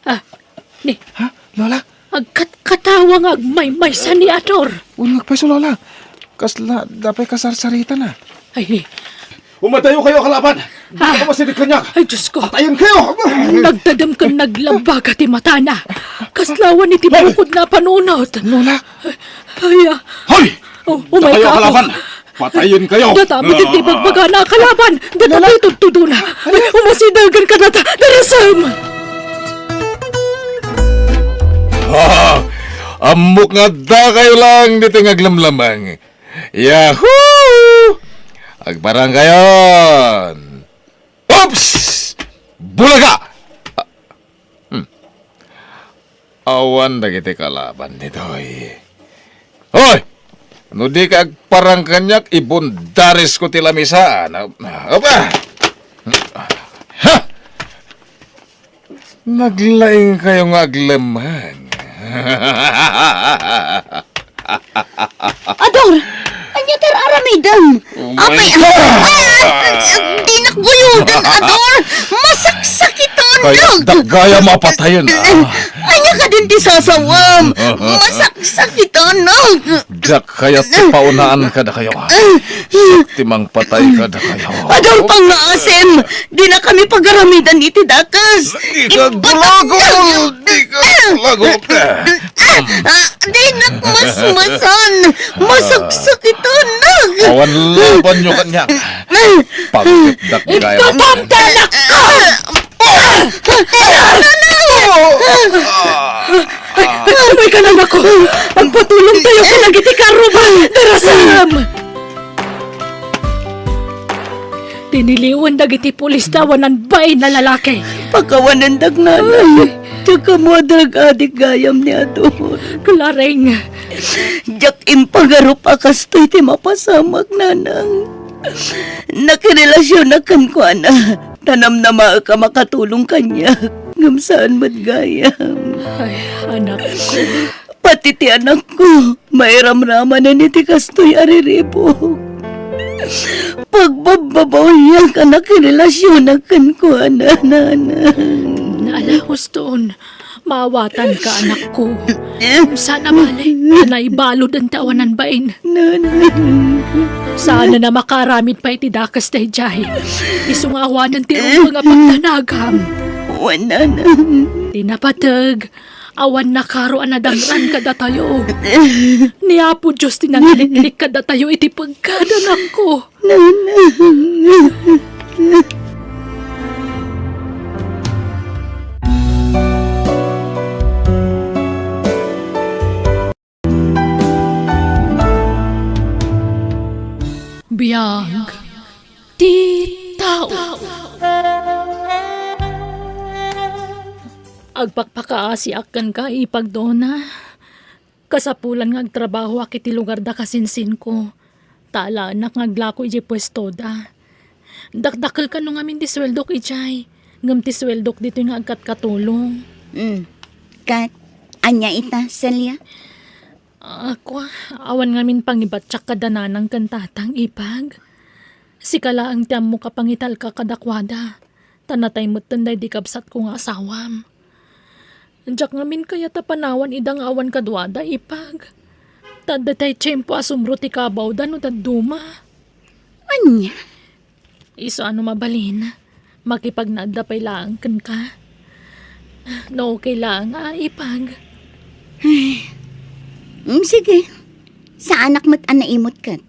Ah, ni, ha, Lola? Agkatkatawa nga agmaymaysa ni Ador. Wen, nga agpayso, Lola. Kasla, adda pay kasarsaritana. Ay. Umadayokayo a kalaban! Ah. Dika masideg kaniak! Ay, Diyos ko! Patayenkayo! Nagtadem ken naglabaga ti matana. Kasla awan iti bukod na panunot. Lola! Ay, ah. Hoy! Oh, umayka, Apo. Dakayo a kalaban! Patayenkayo! Data met iti bagbagana a kalaban! Data met iti tudtudona! Umasidagan ka data! Darasem! Ha! Ammok nga addakayo laeng ditoy nga aglamlamang. Yahoo! Agparangkayon! Oops! Bulaga! Ah, hmm. Awan dagiti kalaban ditoy. Hoy! No dika agparang kaniak, ibundarisko ti lamisa. Na, na, apa? Ha! Naglaingkayo nga aglamang. Ador! Ania ti ar-aramidem? Oh my God! Apay, ah, ah, ah, dinak guyoden, Ador! Masaksakitan! Kay adda gayam a patayen, ah. Ania kadin ti sasawam? Masaksakitan! Diak kayat ti paunaan kadakayo. Siak ti mangpatay kadakayo. Ador, pangngaasim! Dinakami pagaramidan iti dakes. Dika agulagul! Dika agulagul! Ah, ah, dinak masmasan. Masaksakitan. Awan labanyo kaniak. Pagdakdakay. Ipapamtalak ka! Ay, umayka, anakko! Agpatulongtayo kadagiti karruba! Darasem! Tiniliwen dagiti pulis ti awanan bain a lalaki. Pakawanendak, nanang. Diak ammo a drug addict gayam ni Ador. Claring. Diak impagarup a kastoy ti mapasamak, nanang. Nakirelasionak kenkuana, ta namnamaek a makatulong kaniak, ngem saan met gayam. Ay, anakko. Pati ti anakko, mairamramanen iti kastoy a riribuk. Pagbabbabawiak a nakirelasionak kenkuana, nanang. Ala, huston, maawatanka, anakko. Saan a bale, ta naibaluden ti awanan bain. Saan a makaaramid pay iti dakes daydiay. Isu nga awanen ti rumbeng a pagdanagam. Wen, Nana. Ti napateg, awan nakaro a nadangran kadatayo. Ni Apo Dios ti nangiliklik kadatayo iti peggad, anakko. Biag ti tao. Agpakpakaasiak kenka, Ipag Dona. Kasapulan nga agtrabahoak iti lugar da kasinsinko, ta alaennak nga aglako idiay puestoda. Dakdakel kano ngamin ti sueldok idiay, ngem ti sueldok ditoy nga agkatkatulong. Mm. Ket, ania ita, Celia? Ako, awan ngamin pangibatiak kada nanang ken tatang, Ipag. Sika laeng ti ammok a pangitalka kadakuada. Ta natay metten daydi kabsatko nga asawam. Diak ngamin kayat a panawan ida nga awan kaduada, Ipag. Ta adda tay tiempo a sumro ti kabawda no dadduma. Ania? Isu a no mabalin, makipagnaedda pay laeng kenka. No okay laeng a, Ipag. Mm, sige. Saanak met a naimut ket.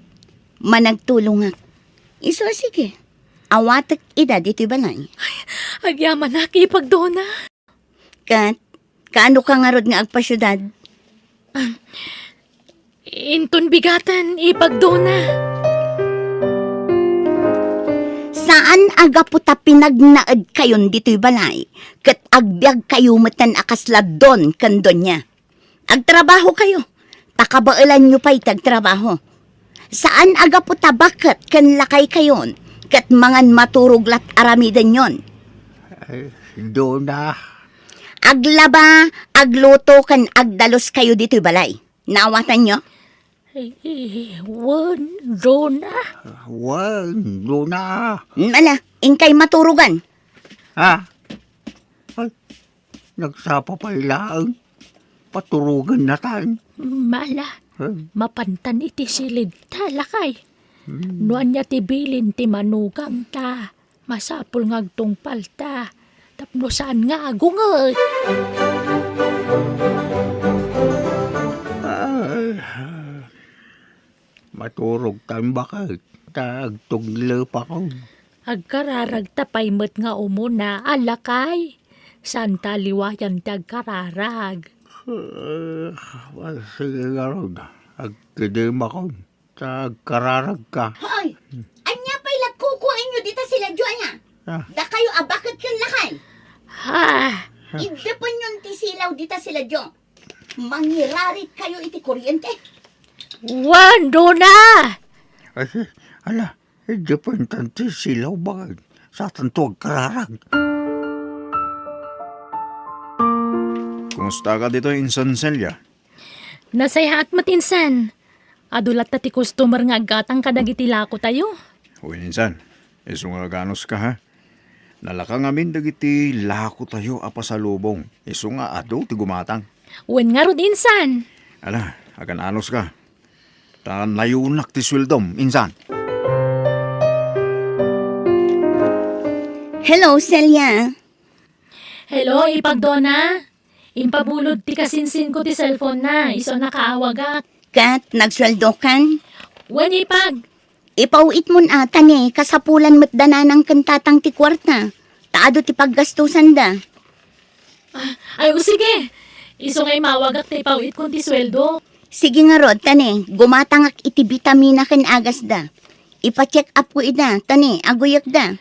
Managtulongak. Isu a sige. Awatek ida ditoy balay. Ay, agyamanak, Ipag Dona. Ket, kaano ka ngarud nga agpasiudad? Inton bigaten, Ipag Dona. Saan a gapu ta pinagnaedkayon ditoy balay, ket agbiagkayo metten a kasla don ken donia. Agtrabahokayo, ta kabaelanyo pay ti agtrabaho. Saan a gapu ta baket ken lakaykayon, ket mangan maturog lat aramidenyon. Ay, Dona. Aglaba, agluto, ken agdaluskayo ditoy balay. Naawatanyo? Eh, eh, wen, Dona. Wen, Dona. Ala, inkay maturogan. Ha? Ay, nagsapa pay laeng. Paturogan natan. Mala, hmm, mapantan iti silid ta, lakay. Hmm. No ania ti bilin ti manugangta, masapul nga agtungpalta tapno saan nga agunget. Ay, maturogtan baket ta agtuglepakon. Agkararagta pay met nga umuna, a lakay. Saanta a liwayan ti agkararag. Eh, sige ngarud, agkidemakon ta agkararagka. Hoy! Ania pay la kukuaenyo dita siladio, aya? Ah. Dakayo a baket ken lakay. Ha? Iddepenyon ti silaw dita siladio. Mangirarigkayo iti kuryente. Wen, Dona! Ay, ala, iddepentan ti silaw baket. Saantanto agkararag. Kumusta ka ditoy, Insan Celia? Nasayaat met, Insan. Adu latta ti customer nga aggatang kadagiti lakotayo. Wen, Insan. Isu nga aganuska, ha? Nalaka ngamin dagiti lakotayo a pasalubong. Isu nga adu ti gumatang. Wen ngarud, Insan. Ala, agan-anuska. Ta nayonak ti sueldom, Insan. Hello, Celia. Hello, Ipag Dona. Impabulod ti kasinsinko ti cellphone na, isu a nakaawagak. Ket nagsueldokan? Wen, Ipag. Ipaw-itmon a, ta ne, kasapulan met da nanang ken tatang ti kuarta. Ta adu ti paggastusanda. Ah, ay, o sige. Isu nga imawagak ta ipaw-itkon ti sueldo. Sige ngarud, ta ne, gumatangak iti bitamina ken agasda. Ipa-check up ko ida, ta ne, aguyekda.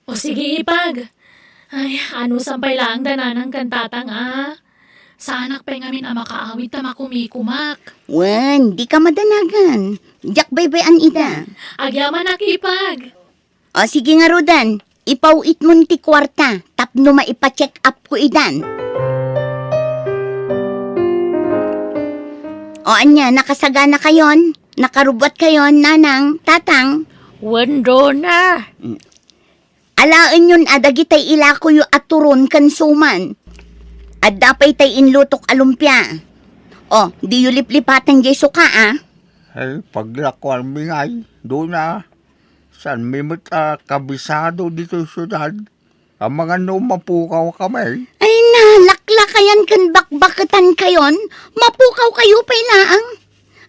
O sige, Ipag. Ay, anusan pay laeng da nanang ken tatang a. Saanak pay ngamin a makaawid ta makumikumak. Wen, dika madanagan. Diak baybay-an ida. Agyamanak, Ipag. O sige ngaruden, ipaw-itmon ti kuarta tapno maipa-check up ko idan. O ania, nakasaganakayon? Nakarubbuatkayon, nanang, tatang? Wen, Dona. Mm. Alaenyon a dagitay ilakoyo a turon ken suman. Adda pay tay inlutok a lumpia. O, diyo liplipaten jay suka, a? Ay, paglakuanmi ngay, Dona. Saanmi met a kabisado ditoy siudad. Amangan no mapukaw kami. Ay, nalaklakayan ken bakbaketan kayon, mapukaw kayo pay laeng.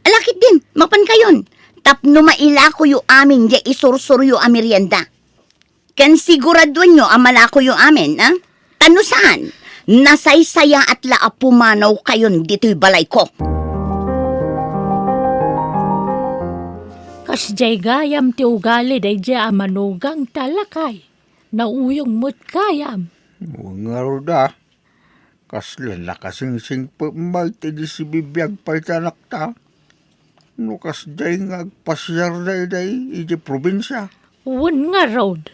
Ala ketdin, mapan kayon, tapno mailakoyo amin jay isursuryo a merienda. Ken siguraduenyo a malakoyo amin, a? Ta no saan, nasaysayaat la a pumanaw kayon ditoy balayko. Kasdiay gayam ti ugali daydiay a manugang ta, lakay. Nauyong met gayam. Ngarud a, kasla nakasingsingpet met idi sibibiag pay ti anakta. No kasdiay nga agpasiar daydiay idiay probinsia. Wen ngarud,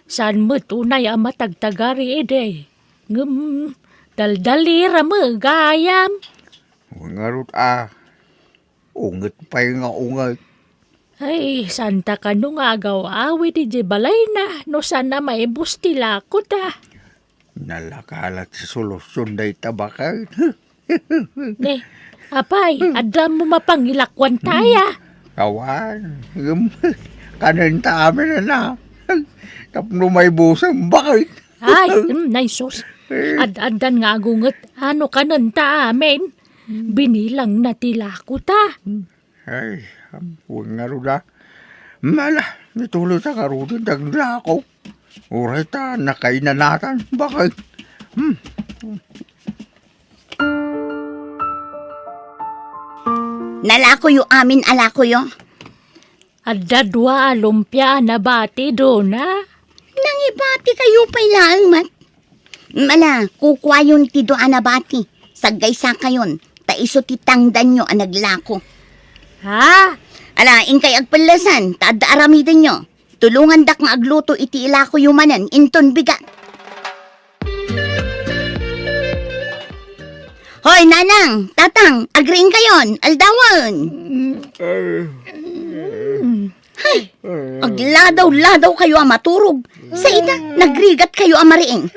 saan met unay a matagtagari idi. Ngem, daldalira met gayam. Wen ngarud a, unget pay nga unget. Ay, saanta kano nga agaw-awid idiay balayna no saan a maibus ti lakoda. Nalaka la ti solusion dayta, baket. Ne, apay, adda mo mapangilakuanta aya? Awan, ngem, kanenta amin a. Tapno maibusen, baket. Ay, mm, nay sus. Ad-addan nga agunget, ano kanenta amin? Binilang na ti lako ta. Ay, wen ngarud a. Mala, nituloy ta ngaruden ti aglako. Uray ta nakainanatan, baket. Hmm. Nalakoyo amin a lakoyo. Adda dua a lumpia a nabati, Dona. Nangibati kayo pay laeng met. Mala, kukuayon ti dua a nabati. Saggaysakayon, ta isu ti tangdanyo a naglako. Ha? Ala, inkay agpellesan, ta adda aramidenyo. Tulongandak nga agluto iti ilakoyo manen inton bigat. Hoy, nanang, tatang, agriingkayon, aldawen. Ay, agladaw-ladaw kayo a maturog. Sa ida, nagrigat kayo a mariing.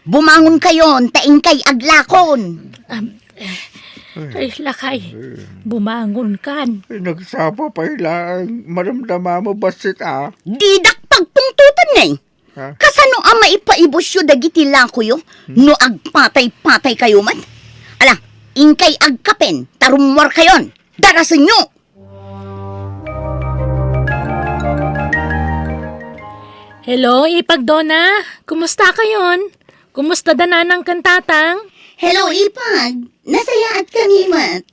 Bumangon kayon, ta inkay aglakon. Am, ay, lakay, bumangon kan. Ay, nagsapa pay laeng, madamdama mo, bassit, a. Didak pagtungtutan, ne. Ha? Kasano a maipaibusyo dagiti lakoyo no agpatay-patay kayo met? Ala, inkay agkapen, ta rummuar kayon. Darasenyo! Hello, Ipag Dona. Kumusta kayon? Kumusta da nanang ken tatang? Hello, Ipag. Nasayaat kami met.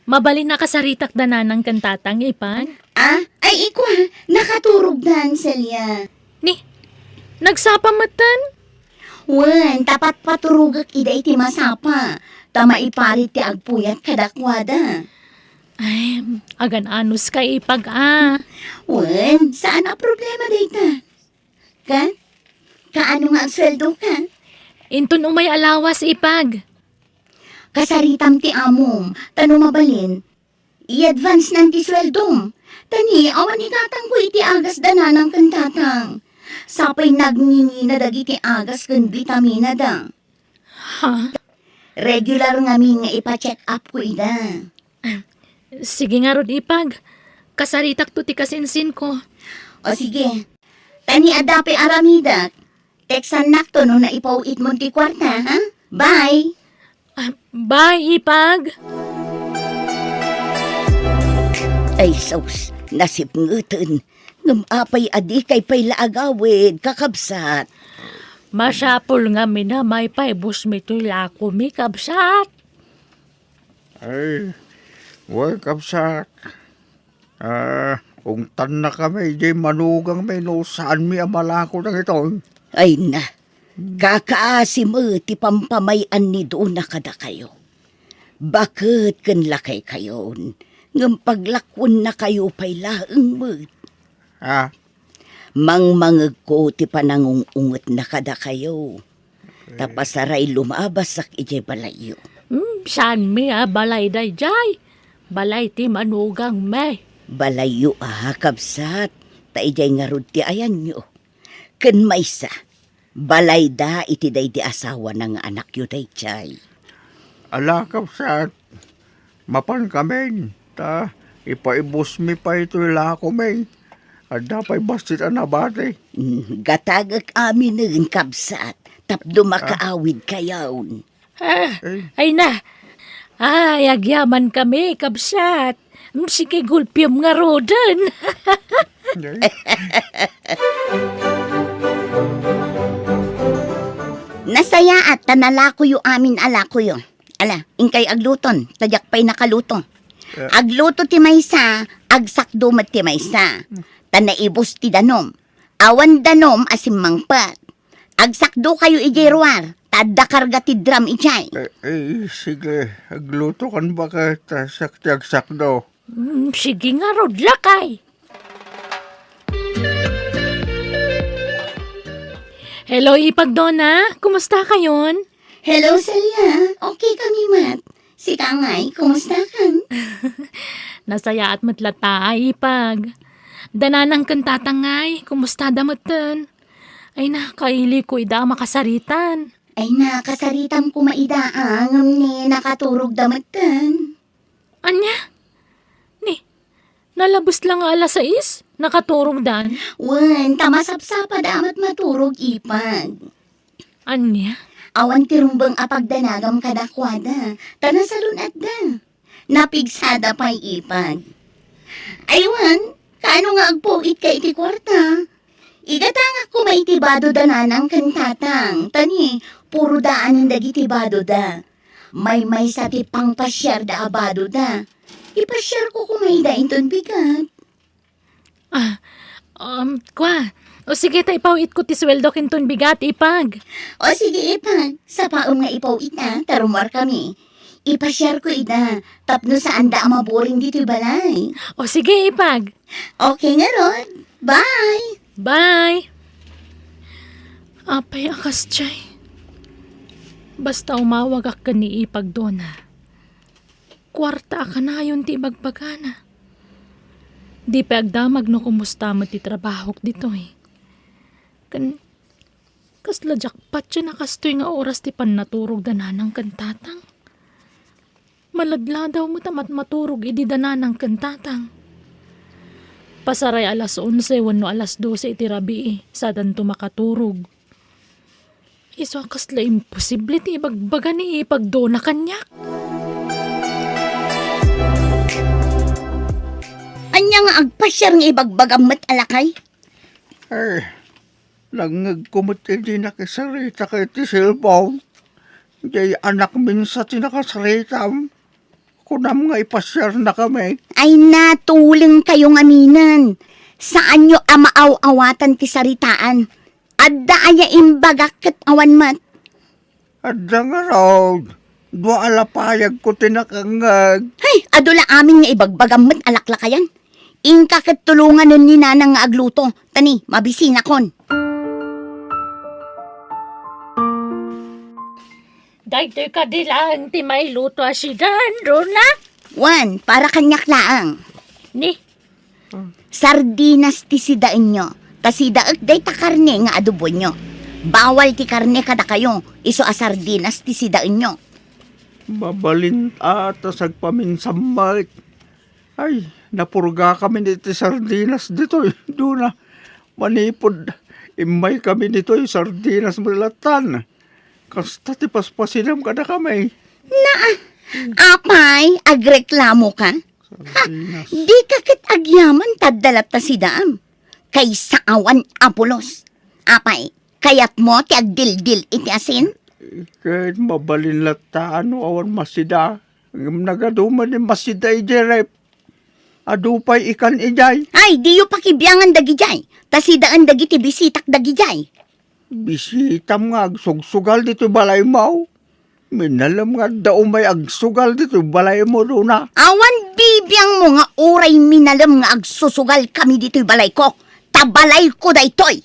Mabalin a kasaritak da nanang ken tatang, Ipag? Ah, ay, ikwa, nakaturog dan, Celia. Ni, nagsapa metten? Wen, ta patpaturogek ida iti masapa, ta maiparit ti agpuyat kadakuada. Ay, agan-anos ka, Ipag, a. Wen, saan a problema dayta. Ka? Kaano nga agsueldo ka? Inton umay a lawas, Ipag. Kasaritam ti amom, ta no mabalin, i-advance nan ti sueldom. Ta ni, awan igatangko iti agas da nanang ken tatang. Sapay nagngingina dagiti agas ken bitamina da. Ha? Regular ngamin nga ipa-check up ko ida. Sige ngarud, Ipag. Kasaritakto ti kasinsinko. O sige. Ta ni adda pay aramidek, textannakto no naipaw-itmon ti kuarta, ha? Bye! Ah, bye, Ipag! Ay, sus, nasipngeten. Ngem apay a dikay pay la agawid, kakabsat? Masapul ngamin a maipaibusmi toy lakomi, kabsat. Ay, wen, kabsat. Ah, ungtannakami idiay manugangmi no saanmi a malako dagitoy. Ay na, kakaasi met ti pampamay-an ni Dona kadakayo. Baket ken lakaykayon, ngem paglakuennakayo pay laeng met. Ah? Mangmangegko ti panangung-ungetna kadakayo. Ta pasaray lumabasak idiay balayyo. Hmm, saanmi a balay daydiay? Balay ti manugangmi. Balayyo a, kabsat, ta idiay ngarud ti ayanyo. Ken maysa, balayda iti daydi asawana nga anakyo daydiay. Ala, kabsat, Mapan kamin, ta ipaibusmi pay toy lakomi. Adda pay bassit a nabati. Mm, gatagek aminen, kabsat, tapno makaawid kayon. Ah, ay na. Ay, agyaman kami, kabsat. Mm, sige, gulpiam ngaruden. Ay. Nasayaat ta nalakoyo amin a lakoyo. Ala, inkay agluton, ta diak pay nakaluto. Eh. Agluto ti maysa, agsakdo met ti maysa. Ta naibus ti danum. Awan danum a simmangpet. Agsakdokayo idiay ruar, ta adda karga ti drum idiay. Eh, eh, sige, aglutokan baket, ta siak ti agsakdo. Mm, sige ngarud, lakay. Hello, Ipag Dona. Kumusta kayon? Hello, Celia. Okay kami met. Sika ngay, kumusta kan? Nasayaat met latta, Ipag. Da nanang ken tatang ngay, kumusta da metten? Ay na, kailiko ida a makasaritan. Ay na, kasaritam koma ida, ah, ngem ni nakaturog da metten. Ania? Ni, nalabes la nga alas sais, nakaturogdan? Wen, ta masapsapa da met maturog, Ipag. Ania? Awan ti rumbeng a pagdanagam kadakuada, ta nasalun-atda. Napigsada pay, Ipag. Ay wen, kaano nga agpuitka iti kuarta? Igatangak koma iti bado da nanang ken tatang, ta ni, puro daanen dagiti bado da. Maymaysa ti pangpasiarda a bado da. Ipasiarko koma ida inton bigat. Ah, um, kua. O sige, ta ipaw-itko ti suweldok inton bigat, Ipag. O sige, Ipag. Sapaem nga ipaw-itta, ta rummuar kami. Ipasiarko ida, tapno saanda a maburing ditoy balay. O sige, Ipag. Okay ngarud. Bye! Bye! Apay a kasdiay. Basta umawagak ken ni Ipag Dona. Kuarta a kanayon ti ibagbagana. Di pay agdamag no kumusta met ti trabahok ditoy. Ken kasla jackpot a kastoy nga oras ti pannaturog da nanang ken tatang. Maladladaw met a mat-, maturog idi da nanang ken tatang. Pasaray alas onse wenno alas dose iti rabii, sadanto makaturog. Isu a kasla imposible ti ibagbaga ni Ipag Dona kaniak. Ania nga agpasiar nga ibagbagam met a lakay? Eh, nangngegko met idi nakisarita ka iti cellphone. Diay anakmin sa ti nakasaritam. Kunam nga ipasiarnakami. Ay, natuleng kayo ngaminen. Saanyo a maaw-awatan ti saritaan. Adda aya imbagak ket awan met? Adda ngarud. Dua a lapayagko ti nakangngeg. Hay, adu la amin nga ibagbagam met a laklakayan. Inka ket tulonganen ni Nanang nga agluto. Ta ni, mabisinakon. Daytoy kadi laeng ti mailuto a sidan, Rona? Wen, para kaniak laeng. Ni? Sardinas ti sidaenyo. Ta sidaek dayta karne nga adobonyo. Bawal ti karne kadakayo, isu a sardinas ti sidaenyo. Mabalin a ta sagpaminsammet. Ay, napurgakamin iti sardinas ditoy, Dona. Manipud immaykami ditoy, sardinas met lattan. Kasta ti paspasidam kadakami. Naa, apay, agreklamoka? Ha? Sardinas. Dika ket agyaman ta adda latta sidaam. Kaysa awan a pulos. Apay, kayatmo ti agdildil iti asin? Ket mabalin latta no awan masida. Ngem nagadu met ni masida idiay ref. Adu pay ikan idiay. Ay, diyo pakibiangan dagidiay. Ta sidaen dagiti bisitak dagidiay. Bisitam nga agsugsugal ditoy balaymo? Minalem nga adda umay agsugal ditoy balaymo, Rona. Awan bibiangmo nga uray minalem nga agsusugal kami ditoy balayko. Ta balayko daytoy.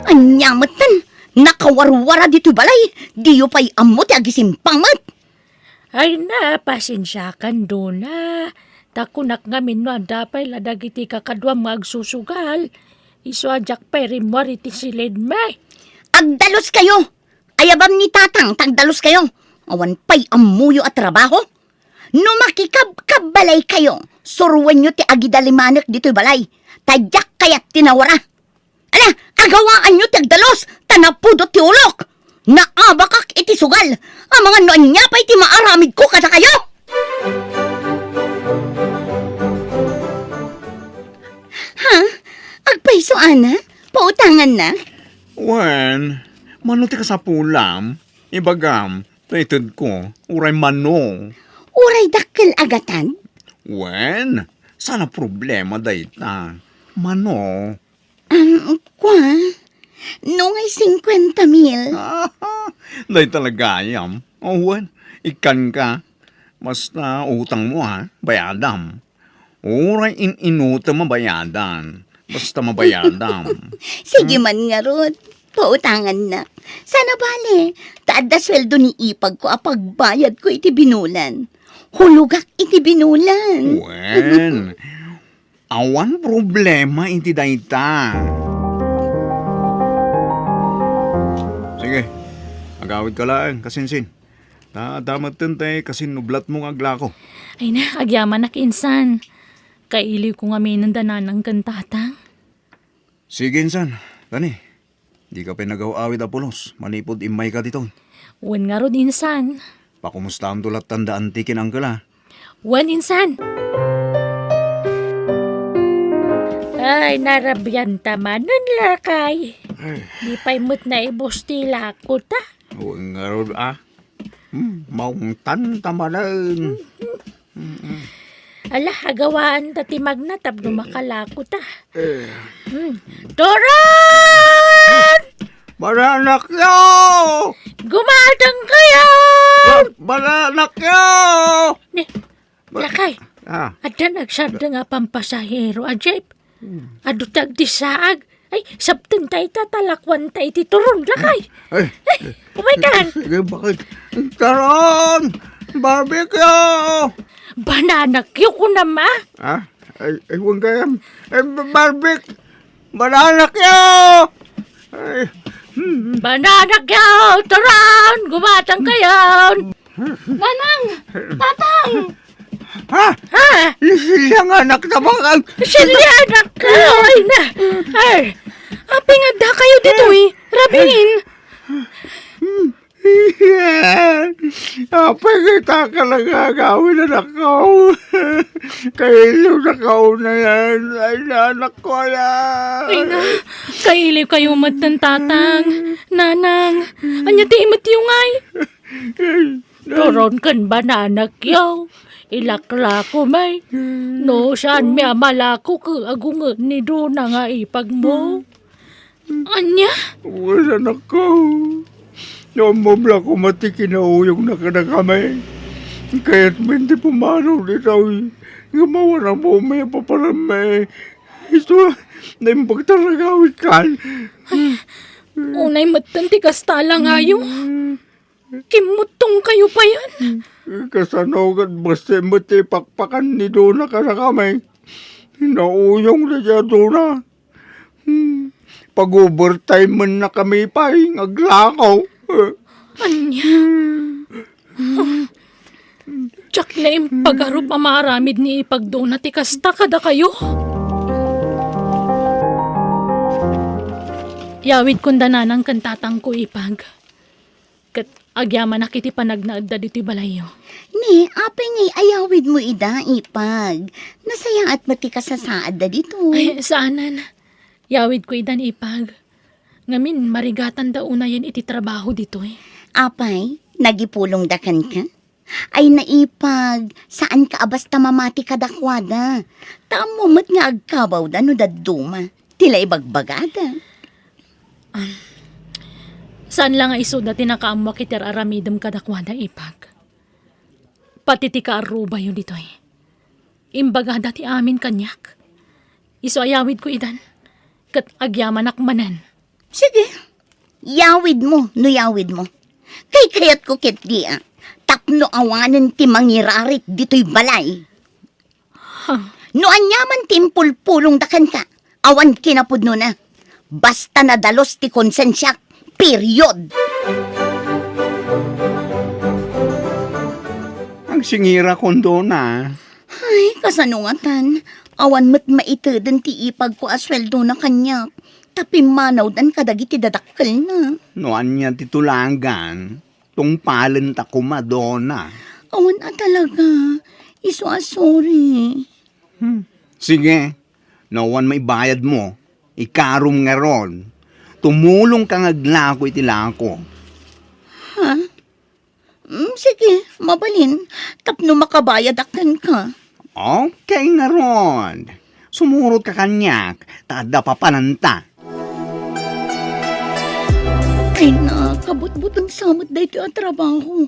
Ania metten, nakawarwara ditoy balay, diyo pay ammo ti agisimpang met. Ay na, pasensiakan, Dona. Ta kunak ngamin no adda pay la dagiti kakaduam nga agsusugal, isu a diak pay rimmuar iti siledmi. Agdaluskayo! Ayabam ni Tatang, ta agdaluskayo. Awan pay ammoyo a trabaho? No makikabkabbalaykayo, suroenyo ti agidalimanek ditoy balay, ta diak kayat ti nawara. Ala, agawaanyo ti agdalus, ta napudot ti ulok. Naabakak iti sugal, amangan no ania pay ti maaramidko kadakayo. Ha? Agpayso, ana? Pautanganna? Wen, mano ti kasapulam? Ibagam, ta itedko, uray mano. Uray dakkel a gatad? Wen, saan a problema dayta. Mano? Um, kwa? No ngay singkwenta mil. Dayta la gayam. O, wen, ikkanka. Basta utangmo, ha? Bayadam. Uray in-inutem a bayadan. Basta mabayadam. Sige man ngarud, pautanganna. Saan a bale, ta adda sueldo ni ipagko a pagbayadko iti binulan. Hulogak iti binulan. Wen, awan problema iti dayta. Sige, agawidka laeng, kasinsin. Ta adda metten ti kasinnublatmo nga aglako. Ay na, agyamanak, insan. Kailiwko ngaminen da nanang ken tatang. Sige, insan. Kani, dika pay nagaw-awid a pulos manipud immayka ditoy. Wen ngarud, insan. Pakumustaamto lattan da anti ken uncle, a. Wen, insan. Ay, narabian ta manen, lakay. Ay. Di pay met naibus ti lako ta. Wen ngarud, a. Hmm, maungtan ta manen. Mm-mm. Ala, agawaan ta ti magna tapno makalako ta. Eh. Hmm. Turon! Mananakyo! Gumatang kayo! Ma-, mananakyo! Ni, lakay, ah, adda nagsardeng a pampasahero a jeep. Hmm. Adu ti agdissaag. Ay, sabten ta ita, ta lakuan ta iti turon, lakay. Ay. Ay, umaykan. Sige, bakit? Turon! Barbecue! Banana cue, kunam, a? Ah? Ay, ay, huwag kayam. Ay, ba-, barbecue! Banana cue! Ay, hmm. Banana cue! Turon! Gumatang kayo! Nanang! Tatang! Ha? Ha? Ni Celia nga anak ta bakal. Celia, anak ko! Ay na! Ay! Apay nga adda kayo ditoy? Rabin! Apay nga ita ka nagagawin, anak ko? Kailiw na kauna yan. Ay na, anak ko, yan. Ay na, kailiw kayo met, tatang, nanang. Anya ti imet yu ngay? Turon ken banana cue. Ilaklako may. No, saan mi a malako ket agunget ni Dona nga ipagmo? Ania? Wen, anak ko. No, ammom la koma ti kinauyongna kadakami. Kayatmi ti pumanaw ditoy. Nga mawan ammom a paparammi. Isu, naimbag ta nagawidkan. Ay, unay metten ti kasta, langayo. Kimmuttong kayo payen. Kasano ket bassit met ti pakpakan ni Dona kadakami? Nauyong daydiay a Dona. Hmm. Pag-overtime-ennakami pay nga aglako. Ania? Hmm. Diak naimpagarup a maaramid ni ipag Dona ti kasta kadakayo. Yawidkon da nanang ken tatangko, ipag. Ket agyamanak iti panagnaedda ditoy balayyo. Ni, apay nga ayawidmo ida, ipag? Nasayaat met ti kasasaadda ditoy. Ay, saanen. Yawidko idan, ipag. Ngamin, marigatanda unayen iti trabaho ditoy. Apay, nagipulongda kenka? Ay, naipag, saanka a basta mamati kadakuada. Ta ammo met nga agkabawda no dadduma ti la ibagbagada. Um, saan la nga isuda ti nakaammoak iti ar-aramidem kadakuada, ipag. Pati ti kaarrubayo ditoy. Imbagada ti amin kaniak. Isu a yawidko idan, ket agyamanak manen. Sige, yawidmo no yawidmo. Kaykayatko ketdi a tapno awanen ti mangirarik ditoy balay. Huh. No aniaman ti impulpulongda kenka, awan kinapudnona. Basta nadalus ti konsensiak, period. Singirakon, Dona. Ay, kasano ngatan? Awan met maiteden ti ipagko a sueldona kaniak, ta pimmanawdan kadagiti dadakkelna. No ania ti tulagan, tungpalenta koma, Dona. Awan a talaga. Isu a sorry. Hmm. Sige, no awan maibayadmo, ikarom ngarud. Tumulongka nga aglako iti lako. Ha? Mm, sige, mabalin. Tapno makabayadak kenka. Okay ngarud. Sumurotka kaniak, ta adda papananta. Ay na, kabutbuton sa met daytoy a trabaho.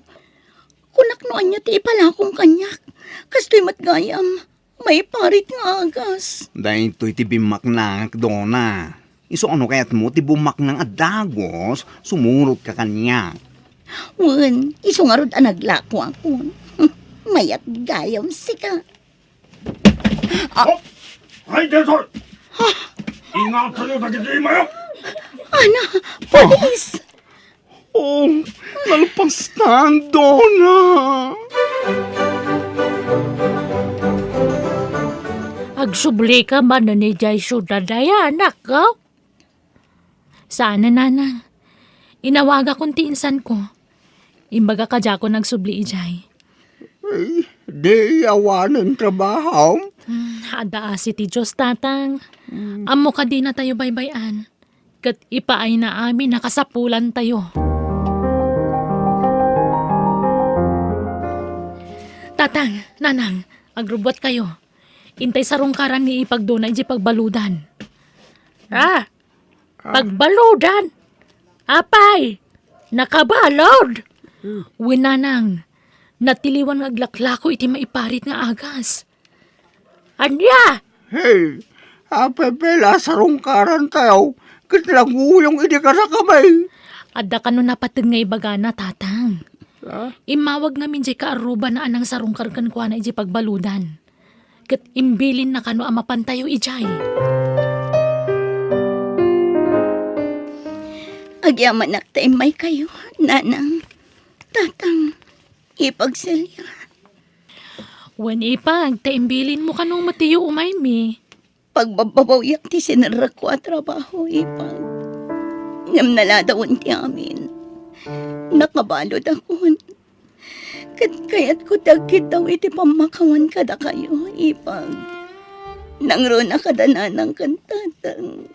Kunak no ania ti ipalakom kaniak. Kastoy met gayam. Maiparit nga agas. Daytoy ti bimmaknangak, Dona. Isu a no kayatmo ti bummaknang a dagus, sumurotka kaniak. Wen, isu ngarud a naglakoakon. Mayat gayam sika. Ah. Oh! Ay, Desor! Ingatayo dagiti imayo! Ana, pulis! Oh, nalpastan, Dona! Agsublika manen idiay siudad, ay anak, oh? Saan, nanang. Inawagakon ti insanko. Imbaga kadiakon agsubli idiay. Ay, di awanen trabaho? Hmm, adda asi ti Dios, tatang. Hmm. Ammo kadi natayo baybay-an. Ket ipaayna amin a kasapulantayo. Tatang, nanang, agrubbuatkayo. Intay sarungkaran ni ipagdona idiay pagbaludan. Ah, pagbaludan? Apay, nakabalud? Hmm. Wen, nanang, natiliwan nga aglaklako iti maiparit nga agas. Ania? Hey, apay pay la sarungkarantayo ket naguyong idi kadakami? Adda kano napateg nga ibagana, tatang. Ah? Immawag ngamin diay kaarrubana a nangsarungkar kenkuana idiay pagbaludan. Ket imbilinna kano a mapantayo idiay. Agyamanak ta immaykayo, nanang, tatang, ipag Celia. Wen, ipag, ta imbilinmo kano met ti umaymi. Pagbabbabawiak ti sinerrekko a trabaho, ipag. Ngem naladawen ti amin. Nakabaludakon. Ket kayatko ti agkiddaw iti pammakawan kadakayo, ipag. Nangruna kada nanang ken tatang.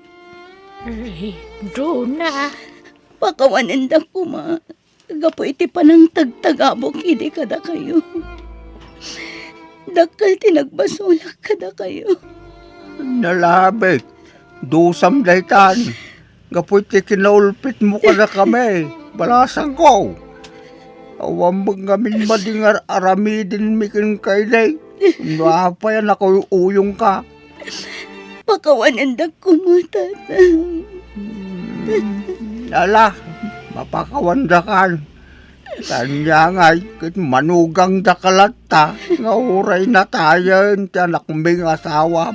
Ay, Dona. Pakawanendak koma. Gapu iti panangtagtagabok idi kadakayo. Dakkel ti nagbasolak kadakayo. Nalabit, dusam daytan. Gapu iti kinaulpitmo kadakami, balasangko. Awan met ngamin madi nga ar-aramidenmi kenka idi. No apay a nakauyuyongka. Pakawanendak koma, tatang. Hmm, ala, mapakawandakan. Kaniangay ket manugangdaka latta nga uray natayen ti anakmi nga asawa.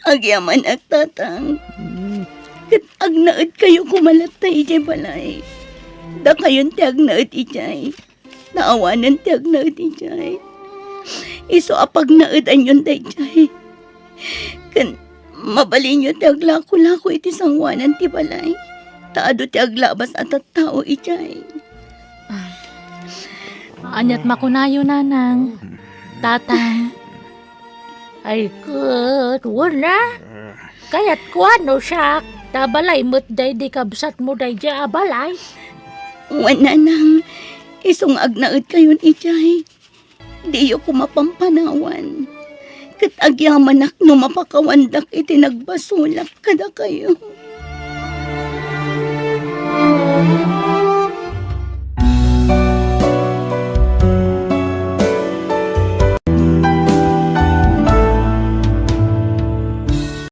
Agyamanak, tatang. Hmm. Ket agnaedkayo koma latta idiay balay. Dakayon ti agnaed idiay. Naawanen ti agnaed idiay. Isu a pagnaedanyon daydiay. Ken mabalinyo ti aglakolako iti sangoanan ti balay, ta adu ti aglabas a tattao idiay. Aniat makunayo, nanang, tatang? Ay ket, wen a. Kayatko a no siak, ta balay met daydi kabsatmo daydi a balay. Wen, nanang, isu nga agnaedkayon idiay, diyo koma pampanawan. Ket agyamanak no mapakawandak iti nagbasolak kadakayo.